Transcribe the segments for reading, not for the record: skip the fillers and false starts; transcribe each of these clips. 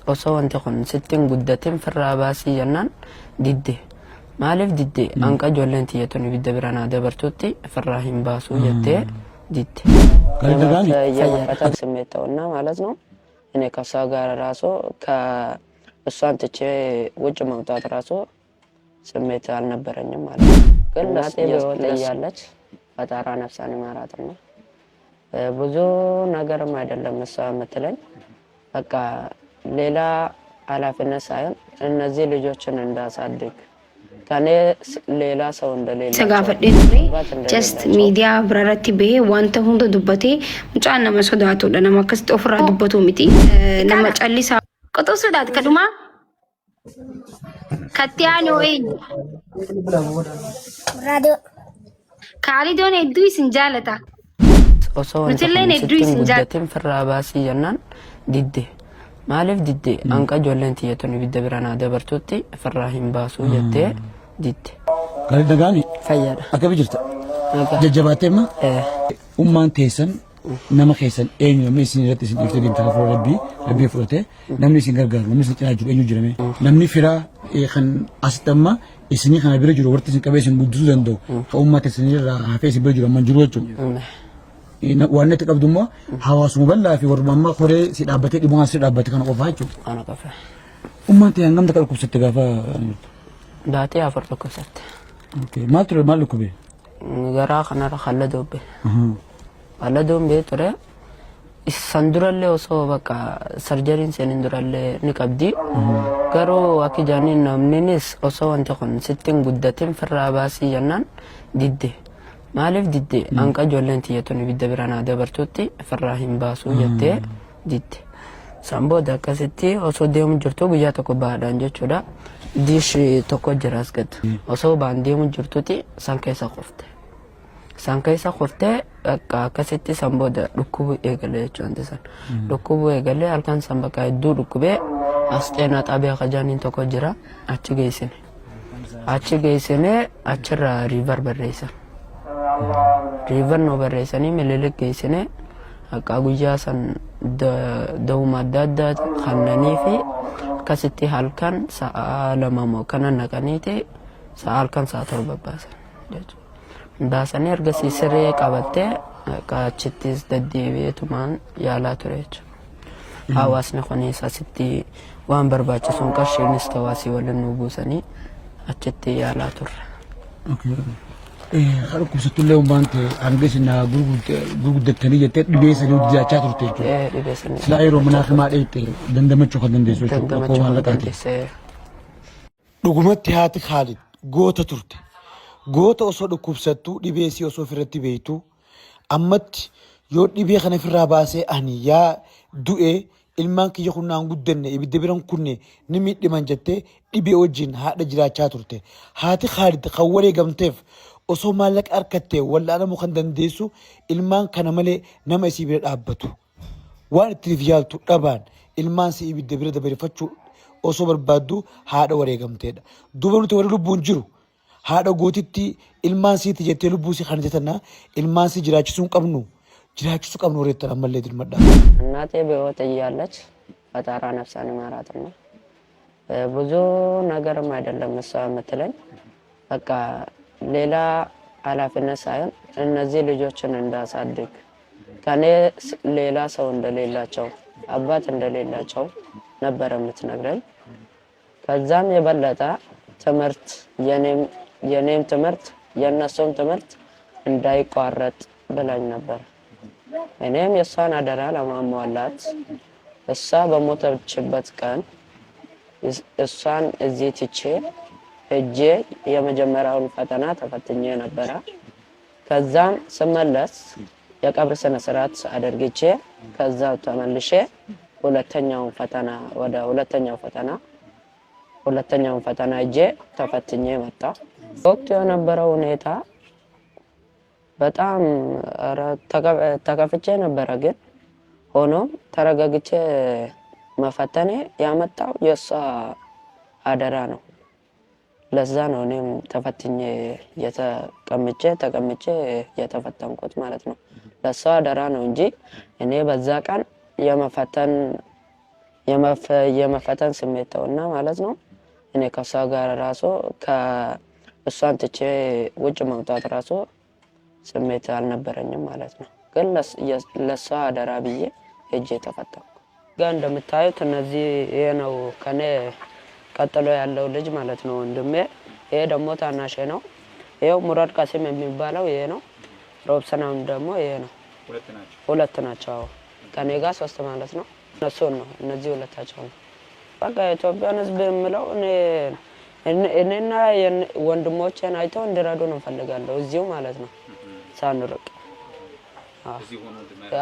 Osoo wanti kun sitti hin guddatin firraa baasii jennaan didde. Maaliif didde? Hanqa ijoolleen tiyya tun ibidda bira naa dabartutti firraa hin baasuu jettee didde. Gaariidha. የመፈተን ስሜት ተውና ማለት ነው። እኔ ከእሷ ጋር ራሱ ከእሷን ትቼ ውጭ መውጣት ራሱ ስሜት አልነበረኝም ማለት ነው። ግን እናቴ በሕይወት እያለች ፈጣራ ነፍሷን ይማራትና ብዙ ነገርም አይደለም እሷ የምትለኝ በቃ ሌላ ኃላፊነት ሳይሆን እነዚህ ልጆችን እንዳሳድግ ከኔ ሌላ ሰው Isa እንደሌላቸው gaafadhee ture አባት just እንደሌላቸው miidiyaa biraarratti bahee wanta hunda dubbatee mucaan nama sodaatudha, nama akkasitti ofirraa dubbatu miti, nama callisaa. Quxusuudhaat kadhumaa katti aanoo eenyu? Raadiyoo. Kaalidoon hedduu isin jaalata. Osoo wanti Nutilleen kun hedduu sitti hin isin jaalata. guddatin firraa baasii jennaan didde. Maaliif didde? Hanqa ijoolleen tiyya tun ibidda bira naa dabartutti firraa hin baasuu jettee didde. Gaarii nagaami. Fayyaadha. Akkami jirta? Nagaa. Jajjabaattee amma Eh, ummaan teessan nama keessan eenyu namni isin irratti isin dhiiftee deemte fuula rabbii rabbii fudhatee namni isin gargaaru namni isin cinaa jiru eenyu jirame namni firaa kan asitti amma isinii kana bira jiru warti isin qabee isin guddisuu danda'u kan ummaa teessan irraa hafee isin bira jiru amma jiru jechuudha. Waan itti qabdu immoo hawaasuma bal'aa fi warruma amma koree si dhaabbatee dhibuu si dhaabbate kana qofaa jechuudha. Kana qofa. Ummaan ta'e hangam takka dhukkubsatte gaafa? Baatii 4 dhukkubsatte. Maal ture, maal dhukkube? Garaa kanarra halla doobbe. Halla doobbee ture. San durallee osoo bakka sarjariin seenin durallee ni qabdi. Garuu akka jaaniin namninis osoo wanti kun sitti hin guddatin firraa baasii jennaan didde. Maaliif didde? Hanqa ijoolleen tiyya tun ibidda bira naa dabartutti firraa hin baasuu jettee didde. San booda akkasitti osoo deemu jirtu guyyaa tokko baadhaan jechuudha. Diish tokko jira as gad. Osoo baan deemu jirtuti san keessa qufte. San keessa kuftee bakka akkasitti san booda dhukkubuu eegale jechuudha wanti san. Dhukkubuu eegalee halkan san bakka hedduu dhukkubee as xeenaa xaabiyaa kajaaniin tokko jira achi geessine. Achi geessine achirraa refer barreessan. Refer nu barreessanii Minilik geessine akka guyyaa san dawuma adda addaa kannanii fi akkasitti halkan sa'a 2 moo kana naqaniiti sa'a halkan sa'a 7 baasan jechuudha. Baasanii ergasii siree qabattee akka achittis deddeebi'eetumaan yaalaa ture jechuudha. Hawaasni kunis asitti waan barbaachisuun qarshiinis tawaasii waliin nu buusanii achitti yaalaa turre. Kan dhukkubsattullee ummaan ta'e hanga isin gurguddattanii jettee dhibee sanii jiraachaa turte jechuudha. Ee, dhibee sanii. Silaa yeroo manaa himaa dheeyte dandamachuu kan dandeessu jechuudha. Rakkoo Dandamachuu kan maallaqaati. dandeesse. Dhugumatti haati Khaalid goota turte. Goota osoo dhukkubsattuu dhibee isii osoo ofirratti beektu ammatti yoo dhibee kana ofirraa baasee ani yaa du'e ilmaan kiyya kun naan guddanne ibidda biran kunne ni miidhiman jettee dhibee wajjin haadha jiraachaa turte. Haati Khaalid kan wareegamteef osoo maallaqa harkattee wal'aanamuu kan dandeessu ilmaan kana malee nama isii bira dhaabbatu. Waan ittiif yaaltu dhabaan ilmaan isii ibidda bira dabarfachuu osoo barbaaddu haadha wareegamteedha. Duuba nuti warri lubbuun jiru haadha gootitti ilmaan siiti jettee lubbuu isii kana jetanna ilmaan isii jiraachisuu hin qabnu jiraachisuu qabnu warri jettan ammallee dirmadha. እናቴ በሕይወት እያለች ፈጣራ ነፍሷን ይማራትና ብዙ ነገርም አይደለም እሷ የምትለኝ በቃ ሌላ ኃላፊነት ሳይሆን እነዚህ ልጆችን እንዳሳድግ ከኔ ሌላ ሰው እንደሌላቸው አባት እንደሌላቸው ነበረ የምትነግረኝ። ከዛም የበለጠ ትምህርት የኔም ትምህርት የእነሱም ትምህርት እንዳይቋረጥ ብላኝ ነበር። እኔም የእሷን አደራ ለማሟላት እሷ በሞተችበት ቀን እሷን እዚህ ትቼ ሄጄ የመጀመሪያውን ፈተና ተፈትኜ ነበረ። ከዛም ስመለስ የቀብር ስነ ስርዓት አድርግቼ ከዛ ተመልሼ ሁለተኛውን ፈተና ወደ ሁለተኛው ፈተና ሁለተኛውን ፈተና ሄጄ ተፈትኜ መጣሁ። ወቅቱ የነበረው ሁኔታ በጣም ኧረ ተከፍቼ ነበረ፣ ግን ሆኖም ተረጋግቼ መፈተኔ ያመጣው የእሷ አደራ ነው። ለዛ ነው እኔም ተፈትኜ የተቀምጬ ተቀምጬ የተፈተንኩት ማለት ነው። ለእሷ አደራ ነው እንጂ እኔ በዛ ቀን የመፈተን የመፈተን ስሜት ተውና ማለት ነው። እኔ ከእሷ ጋር ራሱ ከእሷን ትቼ ውጭ መውጣት ራሱ ስሜት አልነበረኝም ማለት ነው። ግን ለእሷ አደራ ብዬ ሄጄ ተፈተንኩ። ጋ እንደምታዩት እነዚህ ይሄ ነው ከኔ ቀጥሎ ያለው ልጅ ማለት ነው ወንድሜ። ይሄ ደግሞ ታናሼ ነው። ይኸው ሙራድ ቃሲም የሚባለው ይሄ ነው። ሮብሰናም ደግሞ ይሄ ነው። ሁለት ናቸው። አዎ ከኔ ጋር ሶስት ማለት ነው። እነሱን ነው እነዚህ ሁለታቸው ነው። በቃ የኢትዮጵያን ሕዝብ የምለው እኔና ወንድሞቼን አይተው እንዲረዱ ነው እፈልጋለሁ። እዚሁ ማለት ነው ሳንርቅ።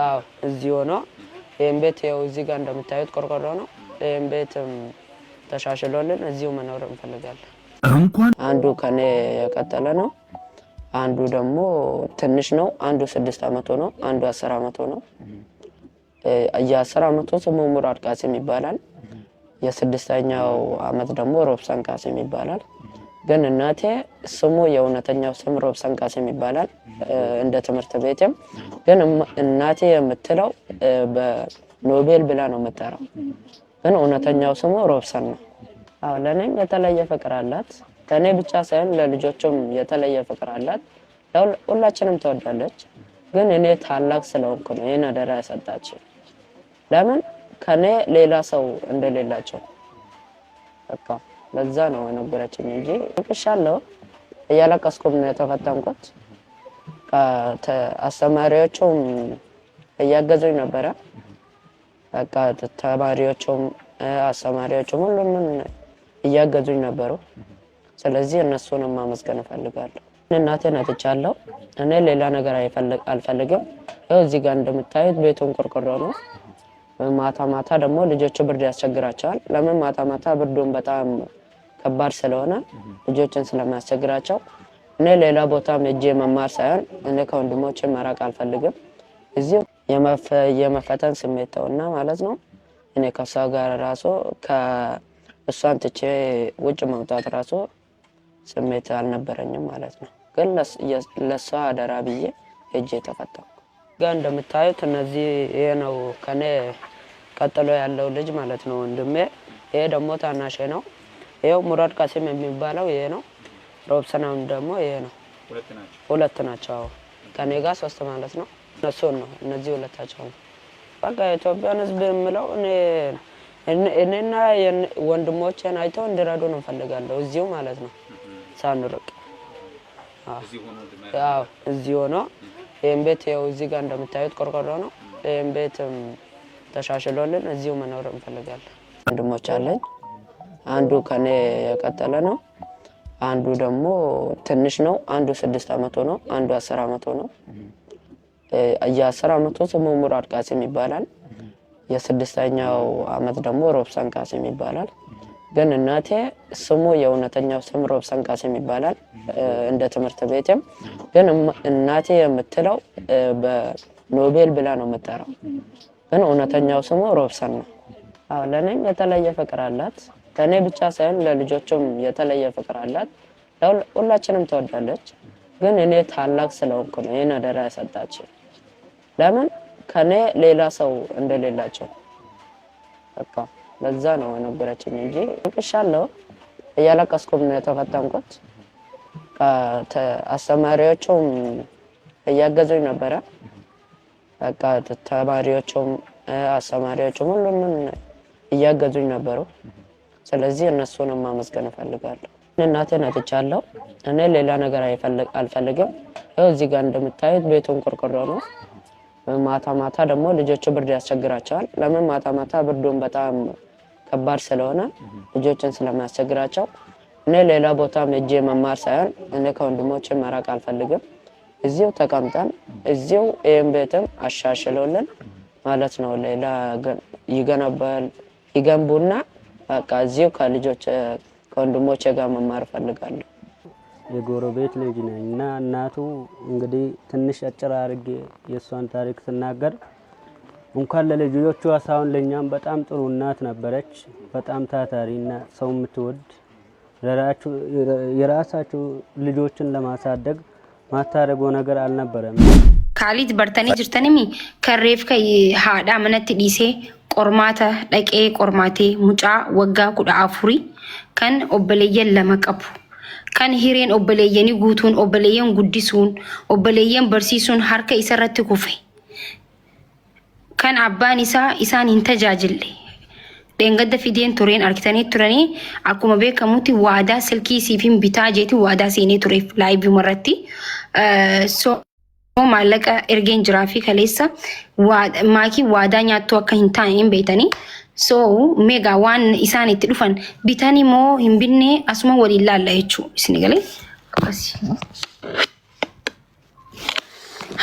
አዎ እዚሁ ሆኖ ይህን ቤት ይኸው እዚህ ጋር እንደምታዩት ቆርቆሮ ነው። ይህን ቤት ተሻሽሎልን እዚሁ መኖር እንፈልጋለን። እንኳን አንዱ ከኔ የቀጠለ ነው። አንዱ ደግሞ ትንሽ ነው። አንዱ 6 አመቱ ነው። አንዱ 10 አመቱ ነው። የ10 አመቱ ስሙ ሙራድ ቃሲም ይባላል። የስድስተኛው አመት ደግሞ ሮብሰን ቃሲም ይባላል። ግን እናቴ ስሙ የእውነተኛው ስም ሮብሰን ቃሲም ይባላል። እንደ ትምህርት ቤትም ግን እናቴ የምትለው በኖቤል ብላ ነው የምጠራው። ግን እውነተኛው ስሙ ሮብሰን ነው። አዎ ለእኔም የተለየ ፍቅር አላት። ለእኔ ብቻ ሳይሆን ለልጆቹም የተለየ ፍቅር አላት። ሁላችንም ትወዳለች። ግን እኔ ታላቅ ስለሆንኩ ነው ይህን አደራ ያሰጣችኝ። ለምን ከኔ ሌላ ሰው እንደሌላቸው በቃ ለዛ ነው የነገረችኝ እንጂ አልቅሻለሁ። እያለቀስኩም ነው የተፈተንኩት። አስተማሪዎቹም እያገዙኝ ነበረ። በቃ ተማሪዎቹም አስተማሪዎቹም ሁሉንም እያገዙኝ ነበሩ። ስለዚህ እነሱንም ማመስገን እፈልጋለሁ። እናቴን አጥቻለሁ። እኔ ሌላ ነገር አልፈልግም። ይኸው እዚህ ጋር እንደምታዩት ቤቱን ቆርቆሮ ነው። ማታ ማታ ደግሞ ልጆቹ ብርድ ያስቸግራቸዋል። ለምን ማታ ማታ ብርዱን በጣም ከባድ ስለሆነ ልጆችን ስለሚያስቸግራቸው እኔ ሌላ ቦታም ሄጄ መማር ሳይሆን እኔ ከወንድሞቼ መራቅ አልፈልግም። እዚሁ የመፈተን ስሜት ተውና ማለት ነው። እኔ ከእሷ ጋር ራሱ ከእሷን ትቼ ውጭ መውጣት ራሱ ስሜት አልነበረኝም ማለት ነው። ግን ለእሷ አደራ ብዬ ሄጄ ተፈተንኩ። ጋ እንደምታዩት እነዚህ ይሄ ነው ከኔ ቀጥሎ ያለው ልጅ ማለት ነው ወንድሜ። ይሄ ደግሞ ታናሼ ነው። ይኸው ሙራድ ቃሲም የሚባለው ይሄ ነው። ሮብሰናም ደግሞ ይሄ ነው። ሁለት ናቸው። አዎ ከኔ ጋር ሶስት ማለት ነው። እነሱን ነው እነዚህ ሁለታቸው ነው። በቃ የኢትዮጵያን ሕዝብ የምለው እኔና ወንድሞቼን አይተው እንዲረዱ ነው እፈልጋለሁ። እዚሁ ማለት ነው ሳንርቅ። አዎ እዚሁ ሆኖ ይህን ቤት ይኸው እዚህ ጋር እንደምታዩት ቆርቆሮ ነው። ይህን ቤት ተሻሽሎልን እዚሁ መኖር እንፈልጋለን። ወንድሞች አለኝ። አንዱ ከኔ የቀጠለ ነው። አንዱ ደግሞ ትንሽ ነው። አንዱ 6 አመቱ ነው። አንዱ 10 አመቱ ነው። የ10 አመቱ ስሙ ሙራድ ቃሲም ይባላል። የስድስተኛው አመት ደግሞ ሮብሰን ቃሲም ይባላል። ግን እናቴ ስሙ የእውነተኛው ስም ሮብሰን ቃሲም ይባላል። እንደ ትምህርት ቤትም ግን እናቴ የምትለው በኖቤል ብላ ነው የምጠራው። ግን እውነተኛው ስሙ ሮብሰን ነው። አዎ ለእኔም የተለየ ፍቅር አላት። ለእኔ ብቻ ሳይሆን ለልጆቹም የተለየ ፍቅር አላት። ሁላችንም ትወዳለች። ግን እኔ ታላቅ ስለሆንኩ ነው ይህን አደራ ያሰጣችኝ። ለምን ከኔ ሌላ ሰው እንደሌላቸው በቃ ለዛ ነው የነገረችኝ እንጂ አልቅሻለሁ። እያለቀስኩም ነው የተፈተንኩት። አስተማሪዎቹም እያገዙኝ ነበረ። በቃ ተማሪዎቹም አስተማሪዎቹም ሁሉንም እያገዙኝ ነበሩ። ስለዚህ እነሱንም ማመስገን እፈልጋለሁ። እናቴን አጥቻለሁ። እኔ ሌላ ነገር አልፈልግም። ይኸው እዚህ ጋር እንደምታዩት ቤቱን ቆርቆሮ ነው። ማታ ማታ ደግሞ ልጆቹ ብርድ ያስቸግራቸዋል። ለምን ማታ ማታ ብርዱን በጣም ከባድ ስለሆነ ልጆችን ስለሚያስቸግራቸው እኔ ሌላ ቦታም ሄጄ መማር ሳይሆን እኔ ከወንድሞቼ መራቅ አልፈልግም። እዚሁ ተቀምጠን እዚሁ ይህን ቤትም አሻሽሎልን ማለት ነው። ሌላ ይገነባል ይገንቡና በቃ እዚሁ ከልጆች ከወንድሞቼ ጋር መማር እፈልጋለሁ። የጎረቤት ልጅ ነኝ እና እናቱ እንግዲህ ትንሽ አጭር አድርጌ የእሷን ታሪክ ስናገር እንኳን ለልጆቿ ሳይሆን ለእኛም በጣም ጥሩ እናት ነበረች። በጣም ታታሪ እና ሰው የምትወድ የራሳቸው ልጆችን ለማሳደግ ማታደርገው ነገር አልነበረም። Kaalid bartanii jirtanimi kan reefka haadhaa manatti dhiisee Qormaata dhaqee qormaatee mucaa waggaa 14 kan obboleeyyan lama qabu. Kan hireen obboleeyyanii guutuun obboleeyyan guddisuun obboleeyyan barsiisuun harka isarratti kufe. Kan abbaan isaa isaan hin tajaajille. Dheengadda fideen tureen argitanii turanii akkuma beekamutti waadaa silkii siif hin bitaa jeetiin waadaa seenee tureef laayivii irratti. So maallaqa ergeen jiraa fi kaleessa maakii waadaa nyaattuu akka hin taane hin beektanii. So meegaa waan isaan itti dhufan bitanii moo hin binne asuma waliin laalla jechuu isin galee akkasi.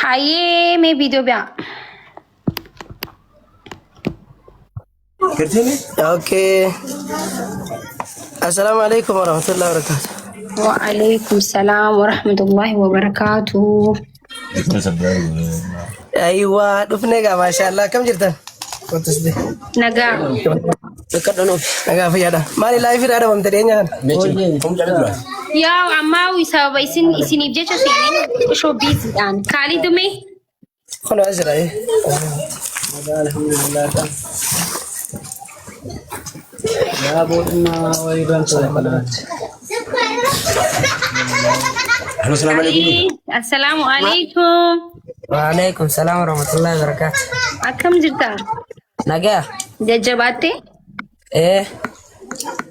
Hayyee mee viidiyoo bi'aa. Okay. Assalamu alaikum warahmatullahi wabarakatuh. Wa'alaikum salaam wa rahmatullahi wa barakaatuh. Aywa dhufne egaa maashaallah akkam jirtan? Kottus de. Nagaa. Nagaa fayyaadha. Maali laayifii irraa dhabamte dhiyeenya kana? Yaa ammaa sababa isin isiniif jecha seeneen shoo biiziidhaan. Kaalii dumee. Kun as jira. Assalaamu alaikum. Waalaikum salaam warahmatullahi wabarakatuh. Akkam jirta? Nagaa. Jajjabaattee? Ee.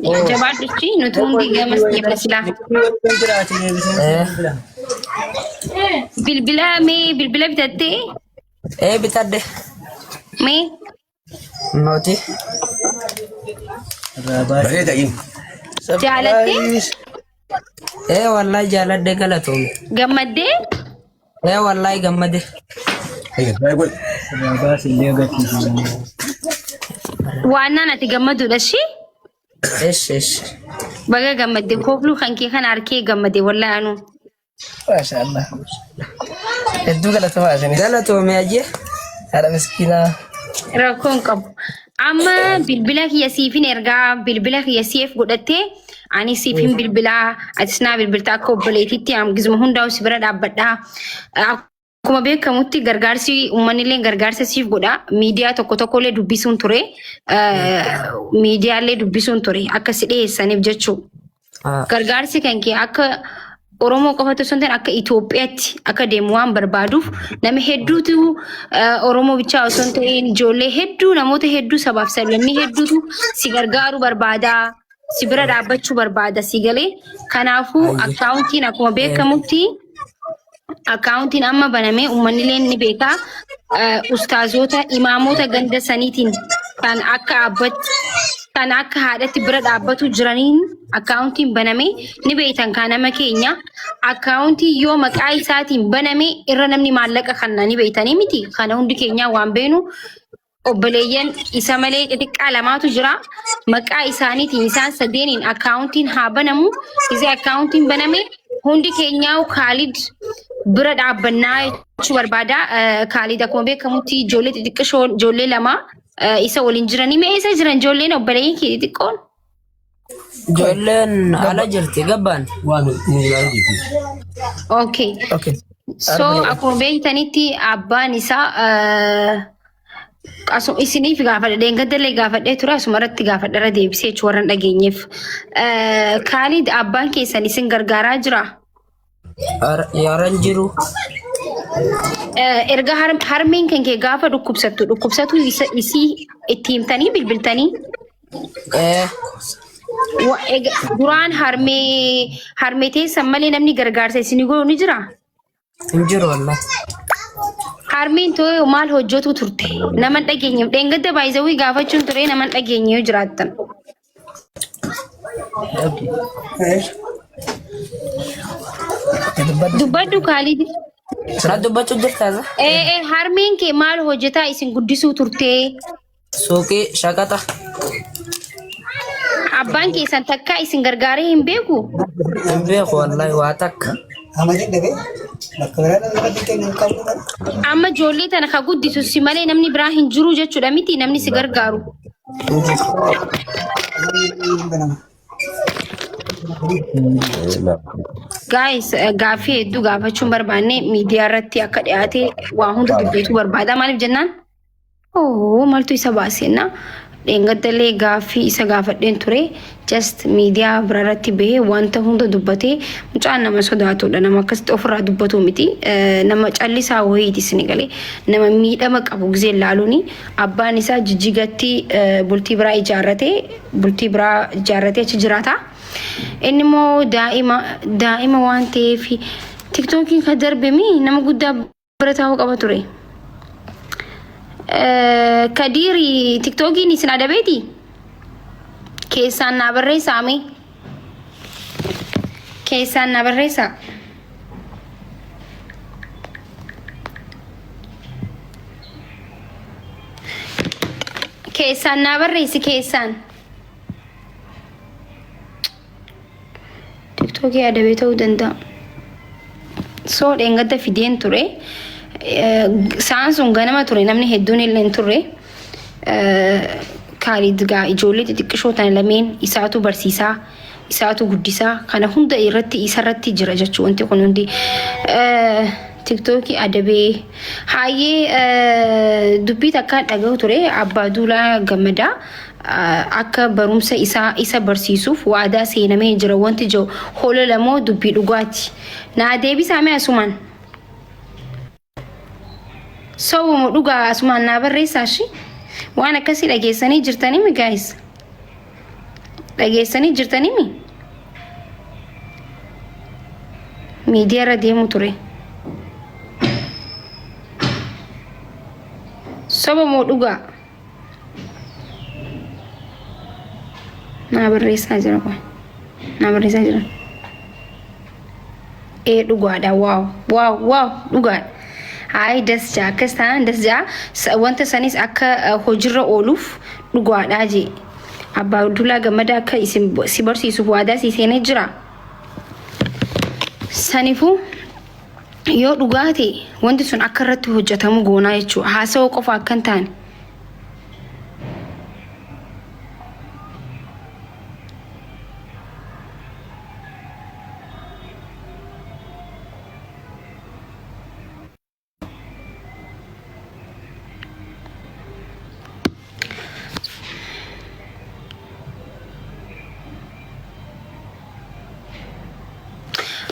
Jabaadhuchi nuti hundi gamas deemna silaa. Ee. Bilbila mee bilbila bitattee? Ee bitadhe. Mee Nooti. Bareeda inni. jaalattee? Ee wallahi jaaladhe galatoome. Gammaddee? Ee wallahi gammade. Waannaan ati gammaduudha ishii? Esh esh. Baga gammadde koofluu kan kee kana arkee gammade wallahi anuu. Maasha Allah. Hedduu galatoomaa isinis. Galatoome ajje. Haadha miskiinaa. Rakkoo hin qabu. Amma bilbila kiyya siifin ergaa bilbila kiyya siif godhattee ani siifin bilbilaa atis naa bilbilta akka obboleetitti gizuma hundaa'u si bira dhaabbadhaa. Akkuma beekamutti gargaarsi uummanni illee gargaarsa siif godha. Miidiyaa tokko tokko illee dubbisuun ture. Miidiyaallee dubbisuun ture akka si dhiyeessaniif jechuudha. Gargaarsi kan kee akka Oromoo qofatti osoo hin ta'in akka Itoophiyaatti akka deemu waan barbaaduuf nama hedduutu Oromoo bichaa osoo hin ta'in ijoollee hedduu namoota hedduu sabaaf sablammii hedduutu si gargaaruu barbaada. Si bira dhaabbachuu barbaada si galee. Kanaafuu akkaawuntiin akkuma beekamutti akkaawuntiin amma baname uummanni illee ni beeka. Ustaazota imaamota ganda saniitiin kan akka abbatti kan akka haadhatti bira dhaabbatu jiraniin akkaawuntiin baname ni beektan kaa nama keenya. Akkaawuntii yoo maqaa isaatiin baname irra namni maallaqa kanna ni beektanii miti. Kana hundi keenyaa waan beenu Obboleeyyan isa malee xixiqqaa lamaatu jira. Maqaa isaaniitiin isaan sadeeniin akkaawuntiin haa banamu. Isee akkaawuntiin baname hundi keenyaa Kaalid bira dhaabbannaa jechuu barbaada. Kaalid akkuma beekamutti ijoollee xixiqqishoo ijoollee lama isa waliin jiranii. Mee eessa jiran ijoolleen obboleeyyan kee xixiqqoon? Ijoolleen ala jirti gabbaan. Okay. Okay. So akkuma beektanitti abbaan isaa isiniif gaafadha dheengadallee gaafadhee ture asuma irratti gaafadha irra deebisee jechuun warra hin dhageenyeef. Kaalid abbaan keessan isin gargaaraa jira? Yaran jiru. Erga harmeen kan kee gaafa dhukkubsattu dhukkubsatu isii itti himtanii bilbiltanii Duraan harmee harmee teessan malee namni gargaarsa isinii godhu ni jiraa? Hin jiru wallahi. Harmeen too maal hojjetu turte? Nama hin dhageenye. Dheengadda baay'isawii gaafachuun ture nama hin dhageenye yoo jiraattan. Dubbadhu Kaalid. Na dubbachuu jirtaa? Ee ee harmeen kee maal hojjetaa isin guddisuu turte? Suuqii shaqaxa. Abbaan keessan takkaa isin gargaaree hin beeku? Hin beeku wallahi waa takka. Amma ijoollee tana ka guddisu si malee namni biraa hin jiru jechuudha miti namni si gargaaru. Guys, gaaffii hedduu gaafachuun barbaanne miidiyaa irratti akka dhiyaate waa hunda dubbachuu barbaada. Maaliif jennaan? Oo maaltu isa baase na dheengaddallee gaaffii isa gaafadheen ture just miidiyaa biraarratti bahee wanta hunda dubbatee mucaan nama sodaatudha nama akkasitti ofirraa dubbatu miti nama callisaa wayiiti isin galee nama miidhama qabu gizee laaluuni abbaan isaa jijjigatti bultii biraa ijaarratee bultii biraa ijaarratee achi jiraata. Inni immoo daa'ima daa'ima waan ta'eef tiktookiin kan darbe mi nama guddaa bira taa'uu qaba ture. Kadiiri tiktookiin isin adabeeti? Keessaan naa barreessaa mee? Keessaan naa barreessaa. Keessaan naa barreessi keessaan. Tiktookii adabee ta'uu danda'a. So dheengadda fideen ture. Sa'aan sun ganama ture namni hedduun illee hin turre. Kaalid gaa ijoollee xixiqqishoo tana lameen isaatu barsiisaa isaatu guddisaa kana hunda irratti isarratti jira jechuu wanti kun hundi. Tiktookii adabee haayee dubbii takkaa dhaga'u ture abbaa duulaa gammadaa. Akka barumsa isaa isa barsiisuuf waadaa seenamee jira wanti jiru holola moo dubbii dhugaati? Naa deebisaa mee asumaan. Sobu moo dhugaa asumaan naa barreessaa shi? Waan akkasii dhageessanii jirtanii mi guys? Dhageessanii jirtanii mi? Miidiyaa irra deemu ture. Soba moo dhugaa? Naa barreessaa jira kun. Naa barreessaa jira. Ee dhugaadha waaw waaw waaw dhugaadha. Hayi das jaa akkas taanaan das jaa wanta sanis akka hojiirra ooluuf dhugaadha jee. Abbaa Duulaa Gammadaa akka isin si barsiisuuf waadaa si seenee jira. Sanifuu yoo dhugaa ta'e wanti sun akka irratti hojjetamu goonaa jechuudha. Haasawaa qofa akka hin taane.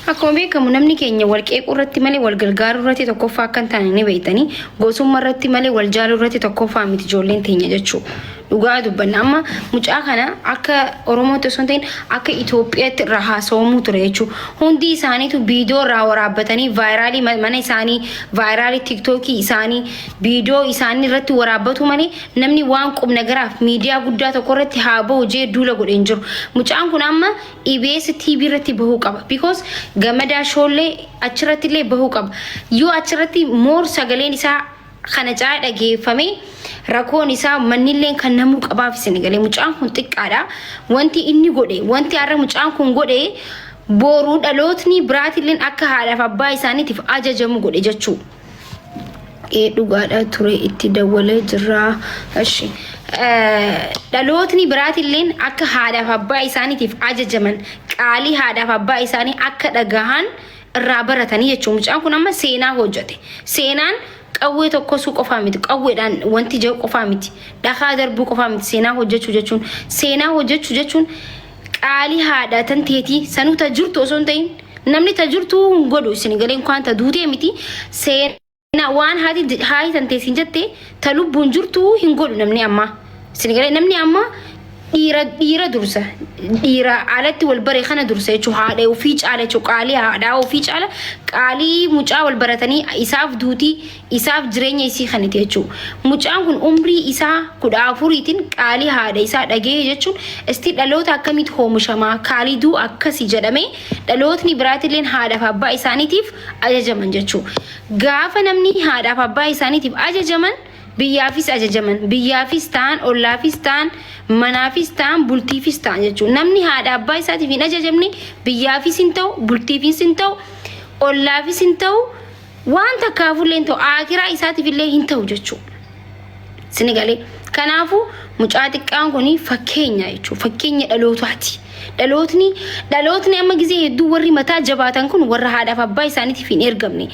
Akkuma beekamu namni keenya wal qeequu irratti malee wal gargaaruu irratti tokkoffaa akka hin taane ni beektanii gosummaa irratti malee wal jaaluu irratti tokkoffaa miti ijoolleen teenya jechuudha. Dhugaa dubbanna amma mucaa kana akka Oromootti osoo hin ta'in akka Itoophiyaatti irraa haasawamuu ture jechuudha. Hundi isaaniitu viidiyoo irraa waraabbatanii vaayiraalii mana isaanii vaayiraalii tiiktookii isaanii viidiyoo isaanii irratti waraabbatu malee namni waan qubnagaraaf miidiyaa guddaa tokko irratti haa bahu jee duula godhe hin jiru. Mucaan kun amma EBS TV irratti bahuu qaba. Because Gamadaa Shoollee achirratti illee bahuu qaba. Yoo achirratti moor sagaleen isaa kana caalaa dhageeffame rakoon isaa mannilleen kan namuu qabaaf isin galee mucaan kun xiqqaadha. Wanti inni godhe wanti har'a mucaan kun godhe boruu dhalootni biraatilleen akka haadhaaf abbaa isaaniitiif ajajamu godhe jechuudha. Ee dhugaadha ture itti dawwalee jirra. Eshi. Dhalootni biraatilleen akka haadhaaf abbaa isaaniitiif ajajaman qaalii haadhaaf abbaa isaanii akka dhagahan irraa baratanii jechuudha. Mucaan kun amma seenaa hojjete. Seenaan qawwee tokkosuu qofaa miti. Qawweedhaan wanti jiru qofaa miti. Dhakaa darbuu qofaa miti. Seenaa hojjechuu jechuun seenaa hojjechuu jechuun qaalii haadha tan teetii sanuu ta jirtu osoo hin ta'in namni ta jirtu hin godhu isin galee inkaan ta duutee miti seenaa waan haati haati tan teessin jette ta lubbuun jirtu hin godhu namni ammaa isin galee namni ammaa dhiira dhiira dursa dhiira alatti wal bare kana dursa jechuun haadha ofii caala jechuun qaalii haadhaa ofii caala qaalii mucaa wal baratanii isaaf duutii isaaf jireenya isii kaniti jechuudha. Mucaan kun umrii isaa 14tiin qaalii haadha isaa dhaga'ee jechuun isti dhaloota akkamitti hoomishamaa kaaliduu akkasi jedhamee dhalootni biraatilleen haadhaaf abbaa isaaniitiif ajajaman jechuudha. Gaafa namni haadhaaf abbaa isaaniitiif ajajaman biyyaafis ajajaman biyyaafis ta'an ollaafis ta'an manaafis ta'an bultiifis ta'an jechuudha. Namni haadha abbaa isaatiif hin ajajamne biyyaafis hin ta'u bultiifis hin ta'u ollaafis hin ta'u waan takkaafullee hin ta'u aakiraa isaatiif illee hin ta'u jechuudha. Sini galee kanaafuu mucaa xiqqaan kun fakkeenya jechuudha fakkeenya dhalootaati. Dhalootni dhalootni amma gizee hedduu warri mataa jabaatan kun warra haadhaaf abbaa isaaniitiif hin ergamne.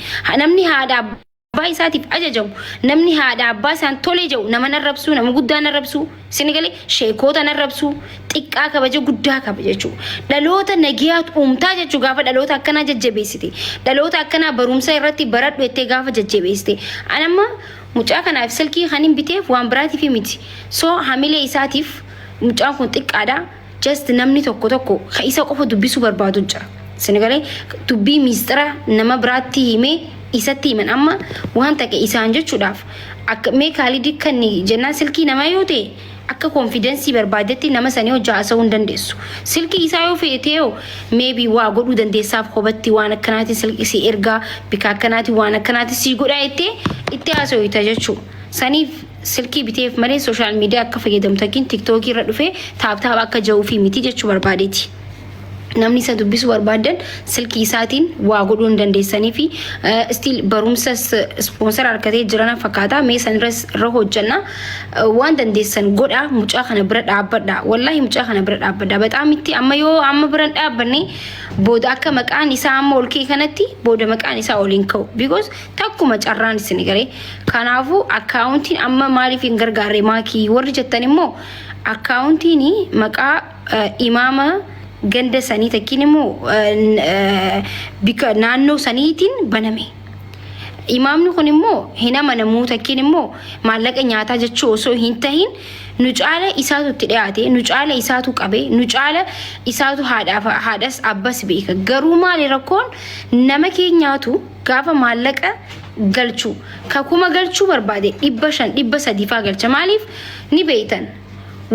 Namni haadha abbaa abbaa isaatiif ajajamu, namni haadha abbaa isaan tolee jedhu nama narrabsuu, nama guddaa narrabsuu, isin galee sheekoota narrabsuu, xiqqaa kabaja guddaa qaba jechuudha. Dhaloota nagiyaatu uumtaa jechuudha gaafa dhaloota akkanaa jajjabeessite. Dhaloota akkanaa barumsa irratti baradhu jettee gaafa jajjabeessite. An amma mucaa kanaaf silkii kan hin biteef waan biraatiif miti. So hamilee isaatiif mucaan kun xiqqaadha. Just namni tokko tokko ka isa qofa dubbisuu barbaadu jira. Isin galee dubbii miistira nama biraatti himee isatti himan amma waan ta'e isaan jechuudhaaf akka mee Kaalid kan jennaan silkii namaa yoo ta'e akka confidence barbaadetti nama sanii hojii haasa'uu hin dandeessu. Silkii isaa yoo feete yoo maybe waa godhuu dandeessaaf kophatti waan akkanaati silkii si ergaa bika akkanaati waan akkanaati si godhaa jettee itti haasa'u jechuudha. Saniif silkii biteef malee social media akka fayyadamtu yookiin TikTokii irra dhufee tap tap akka ja'uufi miti jechuu barbaadeeti. Namni isa dubbisuu barbaadan silkii isaatiin waa godhuu hin dandeessanii fi still barumsa sponsor harkatee jiran fakkaata. Mee san irra hojjanna, waan dandeessan godha. Mucaa kana bira dhaabbadha, wallaahi mucaa kana bira dhaabbadha. Bataam itti amma yoo amma bira hin dhaabbanne booda akka maqaan isaa amma ol ka'e kanatti booda maqaan isaa ol hin ka'u, because takkuma carraan isin garee. Kanaafuu accountiin amma maaliif hin gargaarre maakii warri jettan immoo accountiin maqaa imaama ganda sanii takkiin immoo bika naannoo saniitiin baname. Imaamni kun immoo hin amanamuu takkiin immoo maallaqa nyaataa jechuu osoo hin tahin, nu caala isaatu itti dhiyaate, nu caala isaatu qabe, nu caala isaatu haadhaaf haadhas abbas beeka. Garuu maali rakkoon nama keenyaatu gaafa maallaqa galchuu kakuma galchuu barbaade 500 300 faa galcha. Maaliif ni beeytan?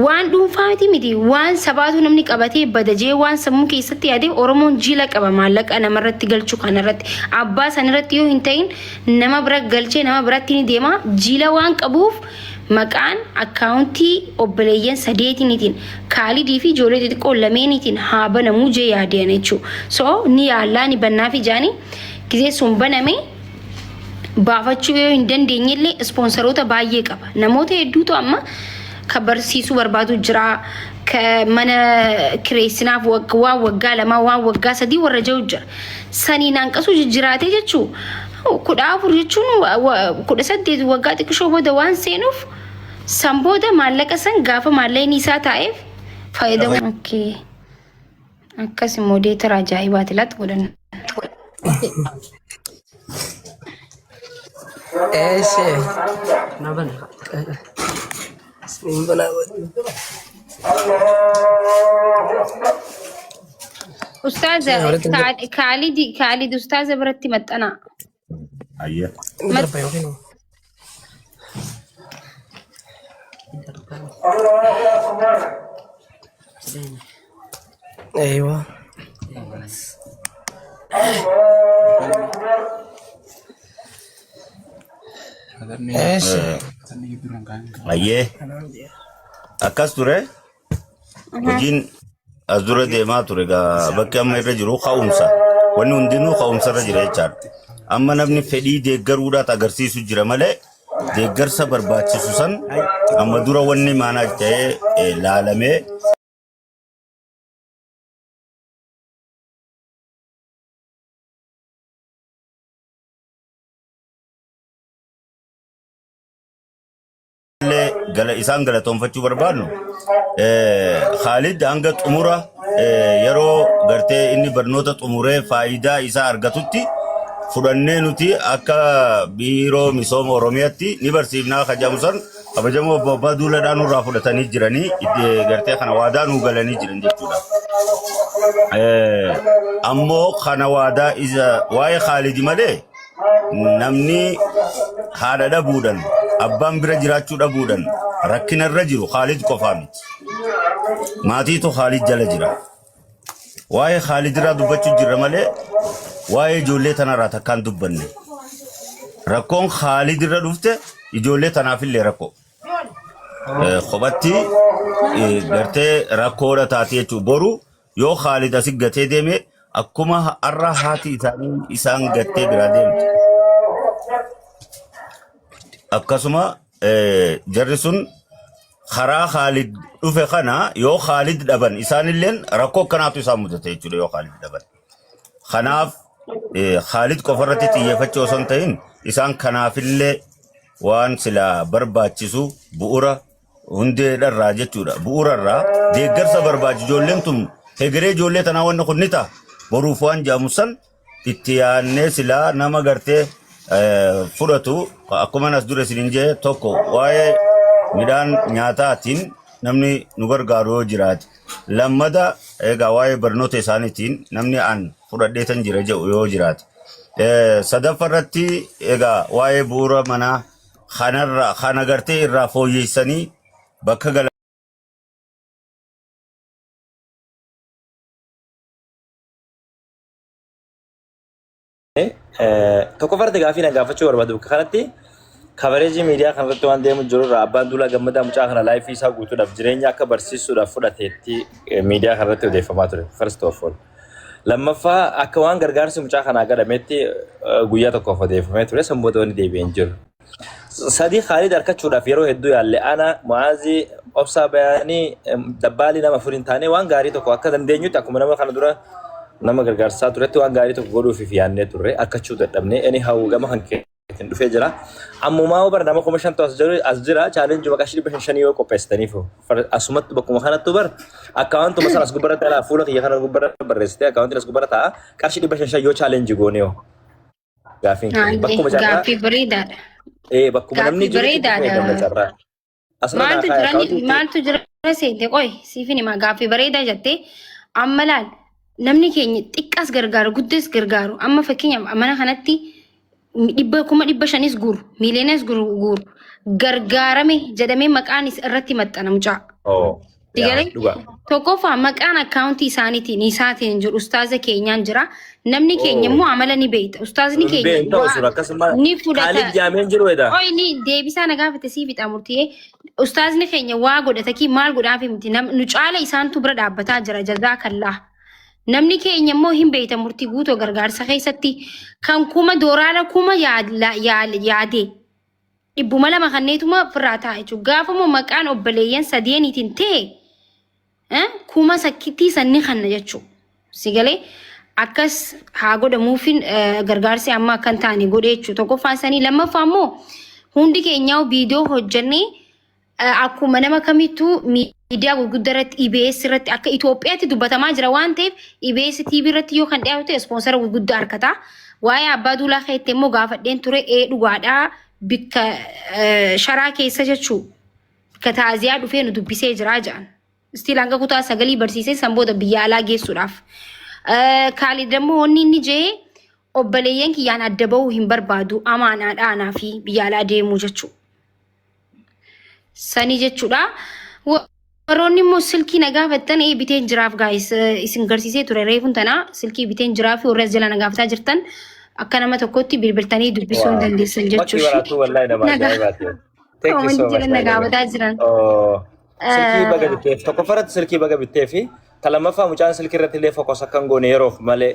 Waan dhuunfaati miti, waan sabaatu namni qabatee badajee waan sammuu keessatti yaadee. Oromoon jiila qaba maallaqa namarratti galchuu kanarratti. Abbaa sanirratti yoo hin ta'in nama bira galchee nama biratti ni deema. Jiila waan qabuuf maqaan accountii obboleeyyan sadeetiniitiin Kaalidii fi ijoollee xixiqqoo lameeniitiin haa banamuu jee yaadeen jechuudha. So ni yaallaa ni bannaa fi jaanii gizee sun baname baafachuu yoo hin dandeenyellee sponsoroota baay'ee qaba. Namoota hedduutu amma ka barsiisuu barbaadu jira. Ka mana kireessinaaf waan waggaa 2 waan waggaa 3 warra jiru jira. Saniin hanqasuu jijjiraatee jechuu 14 jechuun 18 waggaa xiqqishoo booda waan seenuuf san booda maallaqa san gaafa maallaqni isaa taa'eef fayyadamu. Okay. Akkas immoo deetara ajaa'ibaati laatti godhan. Eeshe. Na bana. Isiniin banaa godhe. Ustaaza Walitti Kaalid Kaalid ustaaza biratti maxxanaa. Ayya. Inni darba yookiin Eeywa. Eeshe. Ayyee. Akkas ture. Hojiin as dura deemaa ture egaa bakki amma irra jiru ka'umsa. Wanni hundinuu ka'umsa irra jira jechaadha. Amma namni fedhii deeggaruudhaat agarsiisu jira malee deeggarsa barbaachisu san amma dura wanni maanaa ta'ee laalamee illee gala isaan galatoonfachuu barbaadnu Khaalid hanga xumura yeroo gartee inni barnoota xumuree faayidaa isaa argatutti fudhannee nuti akka biiroo misooma Oromiyaatti ni barsiifnaa kajamu san kabajamoo obbo Abbaa Duuladhaa nurraa fudhatanii jiranii itti gartee kana waadaa nuu galanii jiran jechuudha. Ammoo kana waadaa isa waa'ee Khaalid malee namni haadha dhabuudhaan abbaan bira jiraachuu dhabuudhaan rakkina irra jiru Khaalid qofaa miti. Maatiitu Khaalid jala jira. Waa'ee Khaalid irraa dubbachuu jirra malee waa'ee ijoollee tanarraa takkaan dubbanne. Rakkoon Khaalid irra dhufte ijoollee tanaafillee rakkoo. Kophatti gartee rakkoodha taate jechuudha. Boru yoo Khaalid asi gatee deeme akkuma har'a haati isaanii isaan gattee biraa deemte. Akkasuma jarri sun karaa Khaalid dhufe kana yoo Khaalid dhaban isaanilleen rakkoo akkanaatu isaan mudate jechuudha yoo Khaalid dhaban. Kanaaf Khaalid qofarratti xiyyeeffachuu osoo hin ta'in Isaan kanaafillee waan silaa barbaachisu bu'ura hundeedharraa jechuudha. Bu'urarraa deeggarsa barbaachisu ijoolleen tun hegeree ijoollee tanaa wanni kun ni ta'a. Boruuf waan jedhamu san itti yaadnee silaa nama gartee fudhatu akkuma as dura isiniin jee tokko waa'ee midhaan nyaataatiin namni nu gargaaru yoo jiraate. Lammada egaa waa'ee barnoota isaaniitiin namni an fudhadheetan jira jedhu yoo jiraate. Sadaffa irratti egaa waa'ee bu'uura manaa kanarra kana gartee irraa fooyyessanii bakka gala. Tokkoffaarratti gaaffii na gaafachuu barbaadu bakka kanatti coverage miidiyaa kanarratti waan deemu jiru irraa abbaan Duulaa Gammadaa mucaa kana life isaa guutuudhaaf jireenya akka barsiisuudhaaf fudhateetti miidiyaa kanarratti odeeffamaa ture. First of all. Lammaffaa akka waan gargaarsi mucaa kanaa godhametti guyyaa tokkoof odeeffamee ture san booda wanni deebi'ee hin jiru. Sadii Khaalid harkachuudhaaf yeroo hedduu yaalle ana Mu'aazii obsaa bayaanii dabbaalii nama afur hin taane waan gaarii tokko akka dandeenyutti akkuma nama kana dura nama gargaarsaa turetti waan gaarii tokko godhuufiif yaannee turre harkachuu dadhabne anyhow gama kan keetiin dhufee jira. Ammumaa bara nama 5000tu as jiru as jira challenge maqaa 500 yoo qopheessitaniif asumatti bakkuma kanattu bar akkaawwantuma sana as gubbarratti alaa fuula kiyya kana gubbarra barreessitee akkaawwantiin as gubbarra ta'a qarshii 500 yoo challenge goone yoo. Gaaffiin kun Hayyee, bakkuma carraa gaaffii bareedaadha. ee bakkuma namni Gaaffii jirutti itti bareedaadha. fayyadamna carraa. Asirra naa Maaltu kaaya jira akkaawwantiin maaltu jira seente qoy siifin hima gaaffii bareedaa jettee amma laal namni keenya xiqqaas gargaaru guddas gargaaru amma fakkeenyaaf mana kanatti 500,000s guuru miiliyonas guuru gargaarame jedhamee maqaan is irratti maxxana mucaa. Oh, yaa Digalee dhugaa. tokkoffaa maqaan akkaawuntii isaaniitiin isaatiin jiru ustaaza keenyaan jira. Namni keenya Oh. immoo amala ni beekta. Ustaazni Hin keenya beeknu ta'u waa sun akkasuma ni fudhata. Kaalid jaameen jiru edaa. Oyi ni deebisaa na gaafate sii fixa murtiyee. Ustaazni keenya waa godhata kii maal godhaaf miti. Nu caala isaantu bira dhaabbataa jira jazaakallaa. Namni keenya immoo hin beekta murtii guutoo gargaarsa keessatti kan kuma dooraala kuma yaadee. 200 kanneetuma ofirraa taa'a jechuudha. Gaafa immoo maqaan obboleeyyan sadeeniitiin ta'e kuma sakkittii sanni kanna jechuudha. Si galee akkas haa godhamuufin gargaarsi amma akka hin taane godhe jechuudha. Tokkoffaan sanii lammaffaa immoo hundi keenyaa viidiyoo hojjennee Akkuma nama kamittuu miidiyaa gurguddaa irratti EBS irratti akka Itoophiyaatti dubbatamaa jira waan ta'eef EBS TV irratti yoo kan dhiyaatu ta'e ispoonsara gurguddaa argata. Waa'ee abbaa duulaa keetti immoo gaafadheen ture ee dhugaadhaa bikka sharaa keessa jechuu bikka taaziyaa dhufee nu dubbisee jira jedhan. Istiil hanga kutaa sagalii barsiisee san booda biyya alaa geessuudhaaf. Kaalid immoo wanni inni jee obboleeyyan kiyyaan adda bahuu hin barbaadu amaanaadha anaa fi biyya alaa deemuu jechuudha. Sanii jechuudha. Warroonni immoo silkii na gaafattan ee biteen jiraaf gaayis isin garsiisee ture reefuun tana silkii biteen jiraaf warri as jala na gaafataa jirtan akka nama tokkotti bilbiltanii dubbisuu hin dandeessan Bakki jechuudha. waraabtuu wallahi nama Nagaa ajaa'ibaati. Thank you komantii so much jala na by the way. gaafataa jiran. Oh, silkii baga bitteef tokkoffaratti silkii baga bitteef ta lammaffaa mucaan silkii irratti illee focus akka hin goone yeroof malee